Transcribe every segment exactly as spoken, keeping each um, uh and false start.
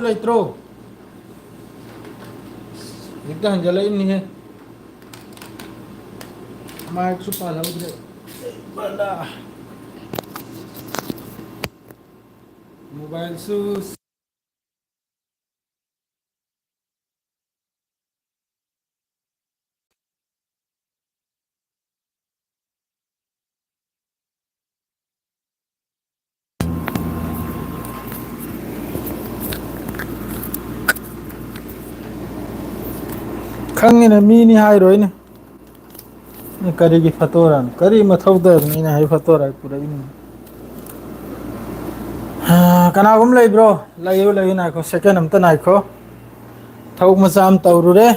ꯂꯩꯇ꯭ꯔꯣ? ꯍꯦꯛꯇ ꯍꯟꯖꯜꯂꯛꯏꯅꯤꯍꯦ꯫ ꯃꯥꯏꯛꯁꯨ ꯄꯥꯜꯍꯧꯗ꯭ꯔꯦ꯫ ꯕꯟꯗꯥ꯫ ꯃꯣꯕꯥꯏꯜꯁꯨ ꯈꯪꯉꯤꯅꯦ, ꯃꯤꯅꯤ ꯍꯥꯏꯔꯣꯏꯅꯦ꯫ ꯀꯔꯤꯒꯤ ꯐꯣꯇꯣꯔꯥ? ꯀꯔꯤ ꯃꯊꯧꯗ ꯑꯩꯅ ꯍꯥꯏ ꯐꯣꯇꯣꯔꯥ ꯄꯨꯔꯛꯏꯅꯤ? ꯍꯥ, ꯀꯅꯥꯒꯨꯝ ꯂꯩꯕ꯭ꯔꯣ? ꯂꯩꯌꯨ, ꯂꯩꯌꯨ, ꯉꯥꯏꯈꯣ, ꯁꯦꯀꯦꯟ ꯑꯝꯇ ꯉꯥꯏꯈꯣ꯫ ꯊꯕꯛ ꯃꯆꯥ ꯑꯃ ꯇꯧꯔꯨꯔꯦ꯫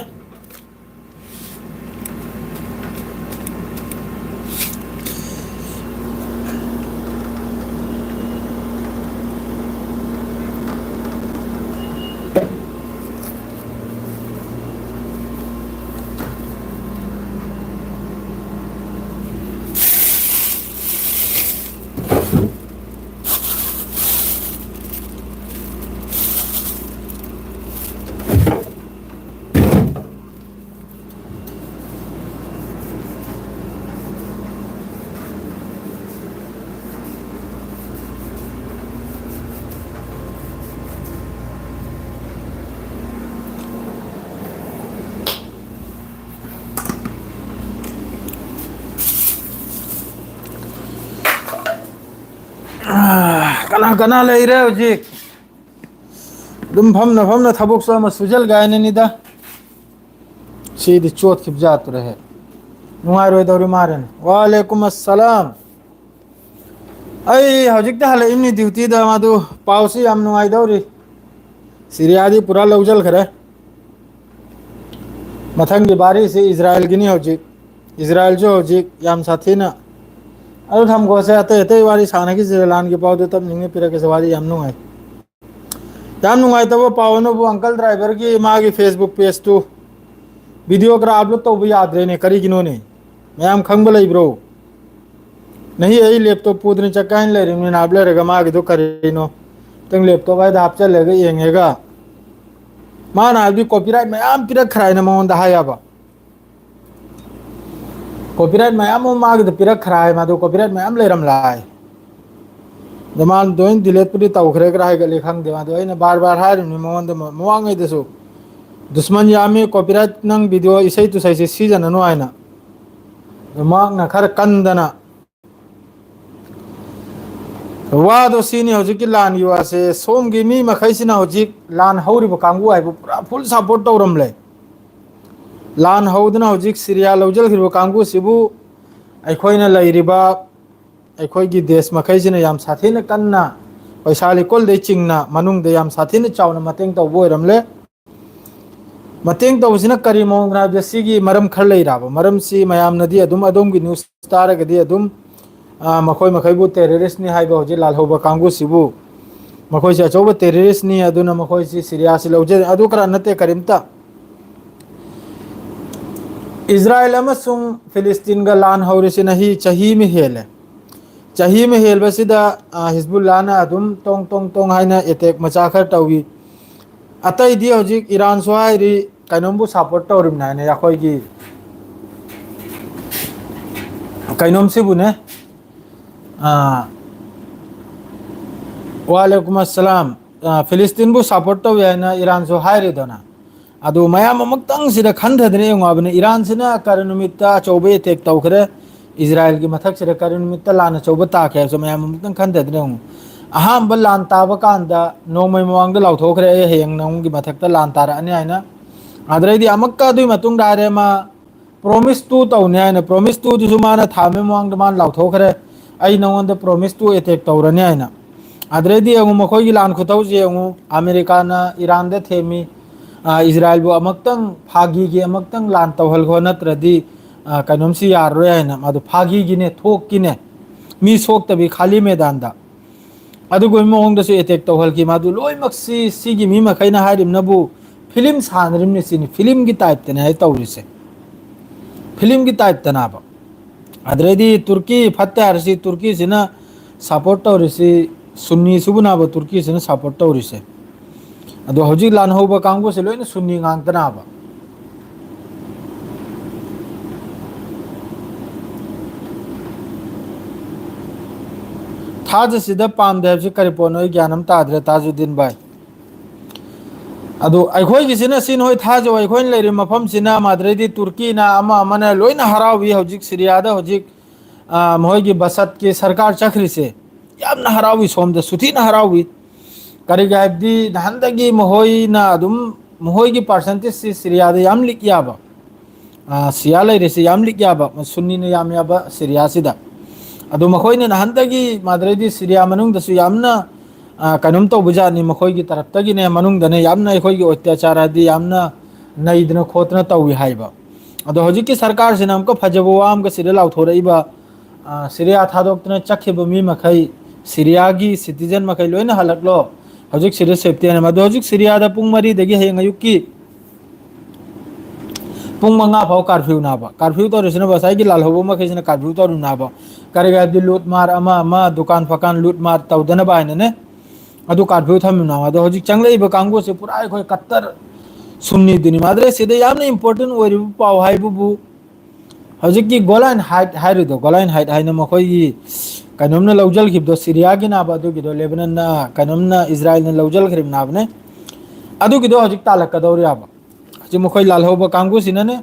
ꯀꯅꯥ ꯀꯅꯥ ꯂꯩꯔꯦ ꯍꯧꯖꯤꯛ? ꯑꯗꯨꯝ ꯐꯝꯅ ꯐꯝꯅ ꯊꯕꯛꯁꯨ ꯑꯃ ꯁꯨꯖꯜ ꯀꯥꯏꯅꯅꯤꯗ꯫ ꯁꯤꯗꯤ ꯆꯣꯠꯈꯤꯕ ꯖꯥꯠꯇꯨꯔꯦꯍꯦ꯫ ꯅꯨꯡꯉꯥꯏꯔꯣꯏꯗꯧꯔꯤ ꯃꯥꯜꯂꯦꯅꯦ꯫ ꯋꯥꯂꯦꯀꯨꯝ ꯑꯁꯂꯥꯝ꯫ ꯑꯩ ꯍꯧꯖꯤꯛꯇ ꯍꯜꯂꯛꯏꯕꯅꯤ ꯗ꯭ꯌꯨꯇꯤꯗ꯫ ꯃꯗꯨ ꯄꯥꯎꯁꯤ ꯌꯥꯝ ꯅꯨꯡꯉꯥꯏꯗꯧꯔꯤ꯫ ꯁꯤꯔꯤꯌꯥꯗꯤ ꯄꯨꯔꯥ ꯂꯧꯁꯤꯟꯈ꯭ꯔꯦ꯫ ꯃꯊꯪꯒꯤ ꯋꯥꯔꯤꯁꯤ ꯏꯖꯔꯥꯏꯜꯒꯤꯅꯤ ꯍꯧꯖꯤꯛ꯫ ꯏꯖꯔꯥꯏꯜꯁꯨ ꯍꯧꯖꯤꯛ ꯌꯥꯝ ꯁꯥꯊꯤꯅ, ꯑꯗꯨ ꯊꯝꯈꯣꯁꯦ, ꯑꯇꯩ ꯑꯇꯩ ꯋꯥꯔꯤ ꯁꯥꯟꯅꯈꯤꯁꯦ꯫ ꯏꯔꯥꯟꯒꯤ ꯄꯥꯎꯗꯨ ꯇꯞꯅ ꯏꯪꯅ ꯄꯤꯔꯛꯀꯦꯁꯦ, ꯋꯥꯔꯤ ꯌꯥꯝ ꯅꯨꯡꯉꯥꯏ꯫ ꯌꯥꯝ ꯅꯨꯡꯉꯥꯏꯇꯕ ꯄꯥꯎ ꯑꯃꯅꯕꯨ, ꯑꯪꯀꯜ ꯗ꯭ꯔꯥꯏꯚꯔꯒꯤ ꯃꯥꯒꯤ Facebook page ꯇꯨ video ꯈꯔ upload ꯇꯧꯕ ꯌꯥꯗ꯭ꯔꯦꯅꯦ, ꯀꯔꯤꯒꯤꯅꯣꯅꯦ? ꯃꯌꯥꯝ ꯈꯪꯕ ꯂꯩꯕ꯭ꯔꯣ? ꯅꯍꯤ ꯑꯩ laptop ꯄꯨꯗꯅ ꯆꯠꯀꯥꯏꯅ ꯂꯩꯔꯤꯕꯅꯤ, ꯅꯥꯞ ꯂꯩꯔꯒ ꯃꯥꯒꯤꯗꯣ ꯀꯔꯤꯅꯣ? ꯅꯪ ꯂꯦꯞꯇꯣꯞ ꯍꯥꯏꯗ ꯍꯥꯞꯆꯜꯂꯒ ꯌꯦꯡꯉꯦꯒ, ꯃꯥꯅ ꯍꯥꯏꯕꯗꯤ ꯀꯣꯄꯤꯔꯥꯏꯠ ꯃꯌꯥꯝ ꯄꯤꯔꯛꯈ꯭ꯔꯦ ꯍꯥꯏꯅ ꯃꯉꯣꯟꯗ ꯍꯥꯏꯌꯦꯕ꯫ ꯀꯣꯄꯤꯔꯥꯏꯠ ꯃꯌꯥꯝ ꯑꯃ ꯃꯥꯒꯤꯗ ꯄꯤꯔꯛꯈ꯭ꯔꯦ ꯍꯥꯏ, ꯃꯥꯗꯣ ꯀꯣꯄꯤꯔꯥꯏꯠ ꯃꯌꯥꯝ ꯂꯩꯔꯝꯂꯦ ꯍꯥꯏ꯫ ꯑꯗꯣ ꯃꯥꯅ ꯂꯣꯏꯅ ꯗꯤꯂꯦꯠꯄꯨꯗꯤ ꯇꯧꯈ꯭ꯔꯦ, ꯈꯔ ꯍꯥꯏꯒꯠꯂꯤ ꯈꯪꯗꯦ꯫ ꯃꯥꯗꯣ ꯑꯩꯅ ꯕꯥꯔ ꯕꯥꯔ ꯍꯥꯏꯔꯤꯕꯅꯤ ꯃꯉꯣꯟꯗ, ꯃ-, ꯃꯃꯥꯡꯉꯩꯗꯁꯨ, "ꯗꯨꯁꯃꯟ ꯌꯥꯝꯃꯤ, ꯀꯣꯄꯤꯔꯥꯏꯠ ꯅꯪ ꯚꯤꯗꯤꯑꯣ ꯏꯁꯩ ꯇꯨꯁꯩꯁꯦ ꯁꯤꯖꯤꯟꯅꯅꯨ" ꯍꯥꯏꯅ꯫ ꯑꯗꯣ ꯃꯍꯥꯛꯅ ꯈꯔ ꯀꯟꯗꯅ, ꯋꯥꯗꯣ ꯁꯤꯅꯤ ꯍꯧꯖꯤꯛꯀꯤ ꯂꯥꯟꯒꯤ ꯋꯥꯁꯦ꯫ ꯁꯣꯝꯒꯤ ꯃꯤ ꯃꯈꯩꯁꯤꯅ ꯍꯧꯖꯤꯛ ꯂꯥꯟ ꯍꯧꯔꯤꯕ ꯀꯥꯡꯕꯨ ꯍꯥꯏꯕꯨ ꯄꯨꯔꯥ ꯐꯨꯜ ꯁꯄꯣꯔꯠ ꯇꯧꯔꯝꯂꯦ꯫ ꯂꯥꯟ ꯍꯧꯗꯨꯅ ꯍꯧꯖꯤꯛ ꯁꯤꯔꯤꯌꯥ ꯂꯧꯖꯈ꯭ꯔꯤꯕ ꯀꯥꯡꯕꯨꯁꯤꯕꯨ ꯑꯩꯈꯣꯏꯅ ꯂꯩꯔꯤꯕ ꯑꯩꯈꯣꯏꯒꯤ ꯗꯦꯁ ꯃꯈꯩꯁꯤꯅ ꯌꯥꯝ ꯁꯥꯊꯤꯅ ꯀꯟꯅ ꯄꯩꯁꯥ ꯂꯤꯀꯣꯜꯗꯩ ꯆꯤꯡꯅ ꯃꯅꯨꯡꯗ ꯌꯥꯝ ꯁꯥꯊꯤꯅ ꯆꯥꯎꯅ ꯃꯇꯦꯡ ꯇꯧꯕ ꯑꯣꯏꯔꯝꯂꯦ꯫ ꯃꯇꯦꯡ ꯇꯧꯕꯁꯤꯅ ꯀꯔꯤ ꯃꯑꯣꯡꯗ ꯍꯥꯏꯕꯗ, ꯁꯤꯒꯤ ꯃꯔꯝ ꯈꯔ ꯂꯩꯔꯕ ꯃꯔꯝꯁꯤ ꯃꯌꯥꯝꯅꯗꯤ ꯑꯗꯨꯝ ꯑꯗꯣꯝꯒꯤ ꯅ꯭ꯌꯨꯁ ꯇꯥꯔꯒꯗꯤ ꯑꯗꯨꯝ, ꯑ, ꯃꯈꯣꯏ ꯃꯈꯩꯕꯨ ꯇꯦꯔꯣꯔꯤꯁꯅꯤ ꯍꯥꯏꯕ ꯍꯧꯖꯤꯛ ꯂꯥꯜꯍꯧꯕ ꯀꯥꯡꯕꯨꯁꯤꯕꯨ ꯃꯈꯣꯏꯁꯦ ꯑꯆꯧꯕ ꯇꯦꯔꯣꯔꯤꯁꯅꯤ, ꯑꯗꯨꯅ ꯃꯈꯣꯏꯁꯤ ꯁꯤꯔꯤꯌꯥꯁꯤ ꯂꯧꯖꯩ, ꯑꯗꯨ ꯈꯔ ꯅꯠꯇꯦ ꯀꯔꯤꯝꯇ꯫ ꯏꯖꯔꯥꯌꯦꯜ ꯑꯃꯁꯨꯡ ꯐꯤꯂꯤꯁꯇꯤꯟꯒ ꯂꯥꯟ ꯍꯧꯔꯤꯁꯤ ꯅꯍꯤ ꯆꯍꯤ ꯑꯃ ꯍꯦꯜꯂꯦ꯫ ꯆꯍꯤ ꯑꯃ ꯍꯦꯜꯕꯁꯤꯗ, ꯑ, ꯍꯤꯖꯕꯨꯜꯂꯥꯅ ꯑꯗꯨꯝ ꯇꯣꯡ ꯇꯣꯡ ꯇꯣꯡ ꯍꯥꯏꯅ ꯑꯦꯇꯦꯛ ꯃꯆꯥ ꯈꯔ ꯇꯧꯏ꯫ ꯑꯇꯩꯗꯤ ꯍꯧꯖꯤꯛ ꯏꯔꯥꯟꯁꯨ ꯍꯥꯏꯔꯤ ꯀꯩꯅꯣꯝꯕꯨ ꯁꯄꯣꯔꯠ ꯇꯧꯔꯤꯕꯅꯤ ꯍꯥꯏꯅ, ꯑꯩꯈꯣꯏꯒꯤ ꯀꯩꯅꯣꯝꯁꯤꯕꯨꯅꯦ, ꯑ, ꯋꯥꯂꯦꯀꯨꯝ ꯑꯁꯂꯥꯝ, ꯑ, ꯐꯤꯂꯤꯁꯇꯤꯟꯕꯨ ꯁꯄꯣꯔꯠ ꯇꯧꯏ ꯍꯥꯏꯅ ꯏꯔꯥꯟꯁꯨ ꯍꯥꯏꯔꯤꯗꯅ꯫ ꯑꯗꯨ ꯃꯌꯥꯝ ꯑꯃꯨꯛꯇꯪꯁꯤꯗ ꯈꯟꯊꯗꯅ ꯌꯦꯡꯉꯨ ꯍꯥꯏꯕꯅꯤ꯫ ꯏꯔꯥꯟꯁꯤꯅ ꯀꯔꯤ ꯅꯨꯃꯤꯠꯇ ꯑꯆꯧꯕ ꯑꯦꯇꯦꯛ ꯇꯧꯈ꯭ꯔꯦ, ꯏꯖꯔꯥꯌꯦꯜꯒꯤ ꯃꯊꯛꯁꯤꯗ ꯀꯔꯤ ꯅꯨꯃꯤꯠꯇ ꯂꯥꯟ ꯑꯆꯧꯕ ꯇꯥꯈ꯭ꯔꯦ ꯍꯥꯏꯕꯁꯨ ꯃꯌꯥꯝ ꯑꯃꯨꯛꯇꯪ ꯈꯟꯊꯗꯅ ꯌꯦꯡꯉꯨ꯫ ꯑꯍꯥꯟꯕ ꯂꯥꯟ ꯇꯥꯕ ꯀꯥꯟꯗ ꯅꯣꯡꯃꯩ ꯃꯃꯥꯡꯗ ꯂꯥꯎꯊꯣꯛꯈ꯭ꯔꯦ, "ꯑꯩ ꯍꯌꯦꯡ ꯅꯪꯒꯤ ꯃꯊꯛꯇ ꯂꯥꯟ ꯇꯥꯔꯛꯑꯅꯤ" ꯍꯥꯏꯅ꯫ ꯑꯗꯨꯗꯩꯗꯤ ꯑꯃꯨꯛꯀ ꯑꯗꯨꯒꯤ ꯃꯇꯨꯡꯗ ꯍꯥꯏꯔꯦ, ꯃꯥ ꯄ꯭ꯔꯣꯃꯤꯁ ꯇꯨ ꯇꯧꯅꯤ ꯍꯥꯏꯅ꯫ ꯄ꯭ꯔꯣꯃꯤꯁ ꯇꯨꯗꯨꯁꯨ ꯃꯥꯅ ꯊꯥ ꯑꯃꯒꯤ ꯃꯃꯥꯡꯗ ꯃꯥꯅ ꯂꯥꯎꯊꯣꯛꯈ꯭ꯔꯦ, "ꯑꯩ ꯅꯉꯣꯟꯗ ꯄ꯭ꯔꯣꯃꯤꯁ ꯇꯨ ꯑꯦꯇꯦꯛ ꯇꯧꯔꯅꯤ" ꯍꯥꯏꯅ꯫ ꯑꯗꯨꯗꯩꯗꯤ ꯑꯃꯨꯛ ꯃꯈꯣꯏꯒꯤ ꯂꯥꯟ ꯈꯨꯇꯧꯁꯦ ꯌꯦꯡꯉꯨ, ꯑꯃꯦꯔꯤꯀꯥꯅ ꯏꯔꯥꯟꯗ ꯊꯦꯝꯃꯤ, ꯑ, ꯏꯖꯔꯥꯌꯦꯜꯕꯨ ꯑꯃꯨꯛꯇꯪ ꯐꯥꯒꯤꯒꯤ ꯑꯃꯨꯛꯇꯪ ꯂꯥꯟ ꯇꯧꯍꯜꯈꯣ, ꯅꯠꯇ꯭ꯔꯗꯤ, ꯑ, ꯀꯩꯅꯣꯝꯁꯤ ꯌꯥꯔꯔꯣꯏ ꯍꯥꯏꯅ꯫ ꯃꯥꯗꯣ ꯐꯥꯒꯤꯒꯤꯅꯦ, ꯊꯣꯛꯀꯤꯅꯦ, ꯃꯤ ꯁꯣꯛꯇꯕꯤ ꯈꯥꯂꯤ ꯃꯦꯗꯥꯟꯗ꯫ ꯑꯗꯨꯒꯨꯝꯕ ꯃꯑꯣꯡꯗꯁꯨ ꯑꯦꯇꯦꯛ ꯇꯧꯍꯜꯈꯤ꯫ ꯃꯥꯗꯨ ꯂꯣꯏꯅꯃꯛꯁꯤ ꯁꯤꯒꯤ ꯃꯤ ꯃꯈꯩꯅ ꯍꯥꯏꯔꯤꯕꯅꯕꯨ ꯐꯤꯂꯝ ꯁꯥꯟꯅꯔꯤꯕꯅꯤ ꯁꯤꯅꯤ, ꯐꯤꯂꯝꯒꯤ ꯇꯥꯏꯞꯇꯅꯦ ꯍꯥꯏ ꯇꯧꯔꯤꯁꯦ, ꯐꯤꯂꯝꯒꯤ ꯇꯥꯏꯞꯇꯅꯦꯕ꯫ ꯑꯗꯨꯗꯩꯗꯤ ꯇꯨꯔꯀꯤ ꯐꯠꯇꯦ ꯍꯥꯏꯔꯁꯤ, ꯇꯨꯔꯀꯤꯁꯤꯅ ꯁꯄꯣꯔꯠ ꯇꯧꯔꯤꯁꯤ ꯁꯨꯟꯅꯤꯁꯤꯕꯨꯅꯥꯕ ꯇꯨꯔꯀꯤꯁꯤꯅ ꯁꯞꯄꯣꯔꯠ ꯇꯧꯔꯤꯁꯦ꯫ ꯑꯗꯣ ꯍꯧꯖꯤꯛ ꯂꯥꯟꯍꯧꯕ ꯀꯥꯡꯕꯨꯁꯦ ꯂꯣꯏꯅ ꯁꯨꯟꯅꯤ ꯉꯥꯛꯇꯅꯥꯕ꯫ ꯊꯥꯖꯁꯤꯗ ꯄꯥꯝꯗꯦ ꯍꯥꯏꯕꯁꯤ ꯀꯔꯤ ꯄꯣꯠꯅꯣ? ꯑꯩ ꯒ꯭ꯌꯥꯟ ꯑꯃ ꯇꯥꯗ꯭ꯔꯦ, ꯇꯥꯖꯨꯗꯤꯟ ꯚꯥꯏ꯫ ꯑꯗꯨ ꯑꯩꯈꯣꯏꯒꯤꯁꯤꯅ ꯁꯤ ꯅꯣꯏ ꯊꯥꯖꯧ, ꯑꯩꯈꯣꯏꯅ ꯂꯩꯔꯤꯕ ꯃꯐꯝꯁꯤꯅ ꯃꯥꯗ꯭ꯔꯩꯗꯤ ꯇꯨꯔꯀꯤꯅ ꯑꯃ ꯑꯃꯅ ꯂꯣꯏꯅ ꯍꯔꯥꯎꯏ꯫ ꯍꯧꯖꯤꯛ ꯁꯤꯔꯤꯌꯥꯗ ꯍꯧꯖꯤꯛ, ꯑ, ꯃꯈꯣꯏꯒꯤ ꯕꯁꯠꯀꯤ ꯁꯔꯀꯥꯔ ꯆꯠꯈ꯭ꯔꯤꯁꯦ ꯌꯥꯝꯅ ꯍꯔꯥꯎꯏ, ꯁꯣꯝꯗꯁꯨ ꯊꯤꯅ ꯍꯔꯥꯎꯏ꯫ ꯀꯔꯤꯒꯤ ꯍꯥꯏꯕꯗꯤ ꯅꯍꯥꯟꯗꯒꯤ ꯃꯈꯣꯏꯅ ꯑꯗꯨꯝ ꯃꯈꯣꯏꯒꯤ ꯄꯥꯔꯁꯦꯟꯇꯦꯖꯁꯤ ꯁꯤꯔꯤꯌꯥꯗ ꯌꯥꯝ ꯂꯤꯛ ꯌꯥꯕ, ꯑ, ꯁꯤꯌꯥ ꯂꯩꯔꯤꯁꯤ ꯌꯥꯝ ꯂꯤꯛ ꯌꯥꯕ, ꯁꯨꯟꯅꯤꯅ ꯌꯥꯝ ꯌꯥꯕ ꯁꯤꯔꯤꯌꯥꯁꯤꯗ꯫ ꯑꯗꯨ ꯃꯈꯣꯏꯅ ꯅꯍꯥꯟꯗꯒꯤ ꯃꯥꯗ꯭ꯔꯩꯗꯤ ꯁꯤꯔꯤꯌꯥ ꯃꯅꯨꯡꯗꯁꯨ ꯌꯥꯝꯅ, ꯑ, ꯀꯩꯅꯣꯝ ꯇꯧꯕ ꯖꯥꯠꯅꯤ, ꯃꯈꯣꯏꯒꯤ ꯇꯔꯞꯇꯒꯤꯅꯦ, ꯃꯅꯨꯡꯗꯅꯦ ꯌꯥꯝꯅ ꯑꯩꯈꯣꯏꯒꯤ ꯑꯣꯏꯇ꯭ꯌꯥꯆꯥꯔ ꯍꯥꯏꯗꯤ ꯌꯥꯝꯅ ꯅꯩꯗꯅ ꯈꯣꯠꯇꯅ ꯇꯧꯏ ꯍꯥꯏꯕ꯫ ꯑꯗꯣ ꯍꯧꯖꯤꯛꯀꯤ ꯁꯔꯀꯥꯔꯁꯤꯅ ꯑꯃꯨꯛꯀ ꯐꯖꯕ ꯋꯥ ꯑꯃꯒ ꯁꯤꯗ ꯂꯥꯎꯊꯣꯔꯛꯏꯕ, ꯑ, ꯁꯤꯔꯤꯌꯥ ꯊꯥꯗꯣꯛꯇꯅ ꯆꯠꯈꯤꯕ ꯃꯤ ꯃꯈꯩ, ꯁꯤꯔꯤꯌꯥꯒꯤ ꯁꯤꯇꯤꯖꯟ ꯃꯈꯩ ꯂꯣꯏꯅ ꯍꯜꯂꯛꯂꯣ, ꯍꯧꯖꯤꯛ ꯁꯤꯗ ꯁꯦꯐꯇꯤ ꯍꯥꯏꯅ꯫ ꯑꯗꯣ ꯍꯧꯖꯤꯛ ꯁꯤꯔꯤꯌꯥꯗ ꯄꯨꯡ ꯃꯔꯤꯗꯒꯤ ꯍꯌꯦꯡ ꯑꯌꯨꯛꯀꯤ ꯄꯨꯡ ꯃꯉꯥ ꯐꯥꯎ ꯀꯥꯔꯐ꯭ꯌꯨꯅꯥꯕ꯫ ꯀꯥꯔꯐ꯭ꯌꯨ ꯇꯧꯔꯤꯁꯤꯅ ꯉꯁꯥꯏꯒꯤ ꯂꯥꯜꯍꯧꯕ ꯃꯈꯩꯁꯤꯅ ꯀꯥꯔꯐ꯭ꯌꯨ ꯇꯧꯔꯤꯅꯥꯕ꯫ ꯀꯔꯤꯒꯤ ꯍꯥꯏꯕꯗꯤ ꯂꯨꯠ ꯃꯥꯔ ꯑꯃ ꯑꯃ, ꯗꯨꯀꯥꯟ ꯐꯀꯥꯟ ꯂꯨꯠ ꯃꯥꯔ ꯇꯧꯗꯅꯕ ꯍꯥꯏꯅꯅꯦ꯫ ꯑꯗꯨ ꯀꯥꯔꯐ꯭ꯌꯨ ꯊꯝꯃꯤꯅꯥꯕ꯫ ꯑꯗꯣ ꯍꯧꯖꯤꯛ ꯆꯪꯂꯛꯏꯕ ꯀꯥꯡꯕꯨꯁꯦ ꯄꯨꯔꯥ ꯑꯩꯈꯣꯏ ꯀꯠꯇꯔ ꯁꯨꯟꯅꯤꯗꯨꯅꯤ꯫ ꯃꯥꯗ꯭ꯔꯦ ꯁꯤꯗ ꯌꯥꯝꯅ ꯏꯝꯄꯣꯔꯇꯦꯟ ꯑꯣꯏꯔꯤꯕ ꯄꯥꯎ ꯍꯥꯏꯕꯕꯨ ꯍꯧꯖꯤꯛꯀꯤ ꯒꯣꯂꯥꯏꯟ ꯍꯥꯏꯠ ꯍꯥꯏꯔꯤꯗꯣ, ꯒꯣꯂꯥꯏꯟ ꯍꯥꯏꯠ ꯍꯥꯏꯅ ꯃꯈꯣꯏꯒꯤ ꯀꯩꯅꯣꯝꯅ ꯂꯧꯖꯈꯤꯕꯗꯣ, ꯁꯤꯔꯤꯌꯥꯒꯤ ꯅꯥꯕ ꯑꯗꯨꯒꯤꯗꯣ, ꯂꯦꯕꯅꯟꯅ ꯀꯩꯅꯣꯝꯅ ꯏꯖꯔꯥꯏꯜꯅ ꯂꯧꯖꯈ꯭ꯔꯤꯕ ꯅꯥꯕꯅꯦ꯫ ꯑꯗꯨꯒꯤꯗꯣ ꯍꯧꯖꯤꯛ ꯇꯥꯜꯂꯛꯀꯗꯧꯔꯤꯕ꯫ ꯍꯧꯖꯤꯛ ꯃꯈꯣꯏ ꯂꯥꯜꯍꯧꯕ ꯀꯥꯡꯕꯨꯁꯤꯅꯅꯦ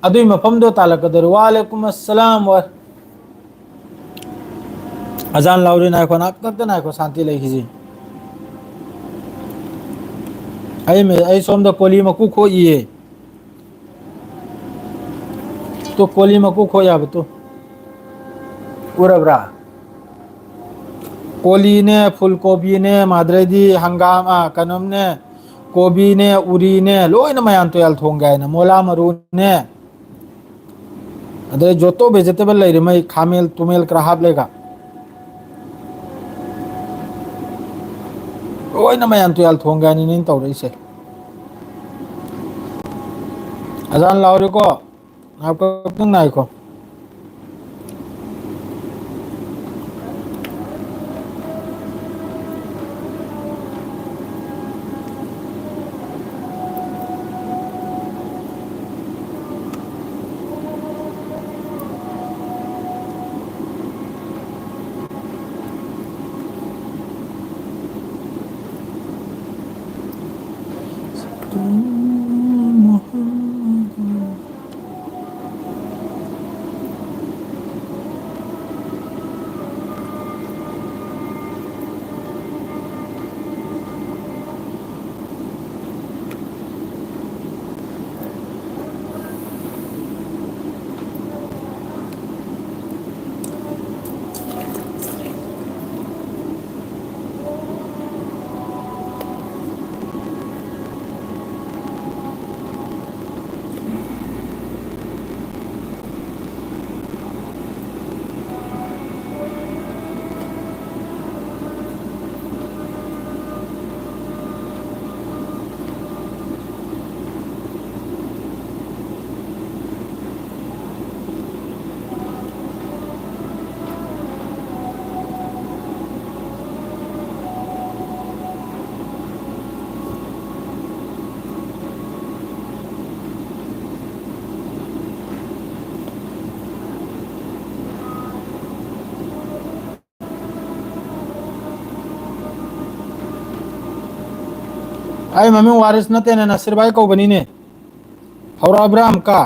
ꯑꯗꯨꯏ ꯃꯐꯝꯗꯣ ꯇꯥꯜꯂꯛꯀꯗꯧꯔꯤ꯫ ꯋꯥꯂꯦꯀꯨꯝ ꯑꯁꯂꯥꯝ ꯋꯥ-, ꯑꯖꯥꯟ ꯂꯥꯎꯔꯤ, ꯉꯥꯏꯈꯣ, ꯉꯥꯛꯇ ꯉꯥꯏꯈꯣ, ꯁꯥꯟꯇꯤ ꯂꯩꯈꯤꯁꯤ꯫ ꯑꯩ ꯃꯦ-, ꯑꯩ ꯁꯣꯝꯗ ꯀꯣꯂꯤ ꯃꯀꯨ ꯈꯣꯛꯏꯌꯦ꯫ ꯇꯨ ꯀꯣꯂꯤ ꯃꯀꯨ ꯈꯣꯛ ꯌꯥꯕ ꯇꯨ꯫ ꯎꯔꯕ꯭ꯔꯥ? ꯀꯣꯂꯤꯅꯦ, ꯐꯨꯜ ꯀꯣꯕꯤꯅꯦ, ꯃꯥꯗ꯭ꯔꯩꯗꯤ ꯍꯪꯒꯥꯝ, ꯑ, ꯀꯩꯅꯣꯝꯅꯦ, ꯀꯣꯕꯤꯅꯦ, ꯎꯔꯤꯅꯦ, ꯂꯣꯏꯅ ꯃꯌꯥꯟ ꯇꯨꯌꯥꯟ ꯊꯣꯡꯒꯦ ꯍꯥꯏꯅ, ꯃꯣꯂꯥ ꯃꯔꯨꯅꯦ, ꯑꯗꯩ ꯖꯣꯇꯣ ꯚꯦꯖꯤꯇꯦꯕꯜ ꯂꯩꯔꯤꯉꯩ, ꯈꯥꯃꯦꯜ ꯇꯨꯃꯦꯜ ꯈꯔ ꯍꯥꯞꯂꯦꯒ, ꯂꯣꯏꯅ ꯃꯌꯥꯟ ꯇꯨꯌꯥꯟ ꯊꯣꯡꯒꯦ ꯍꯥꯏꯅ ꯅꯩꯅ ꯇꯧꯔꯛꯏꯁꯦ꯫ ꯑꯖꯥꯟ ꯂꯥꯎꯔꯦꯀꯣ, ꯉꯥꯏꯈꯣ, ꯉꯥꯏꯈꯣ꯫ ꯑꯩ ꯃꯃꯤꯡ ꯋꯥꯔꯤꯁ ꯅꯠꯇꯦꯅꯦ, ꯅꯁꯤꯔ ꯚꯥꯏ ꯀꯧꯕꯅꯤꯅꯦ꯫ ꯍꯧꯔꯛꯑꯕ꯭ꯔꯥ ꯑꯃꯨꯛꯀ?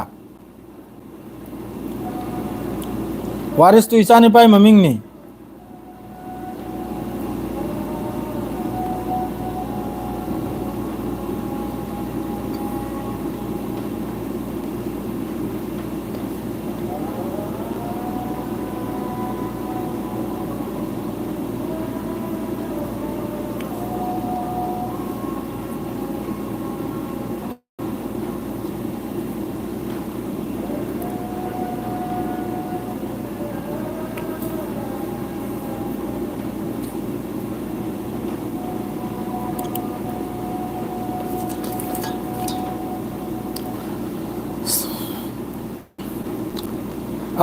ꯋꯥꯔꯤꯁꯇꯨ ꯏꯆꯥꯅꯤꯄꯥꯒꯤ ꯃꯃꯤꯡꯅꯤ꯫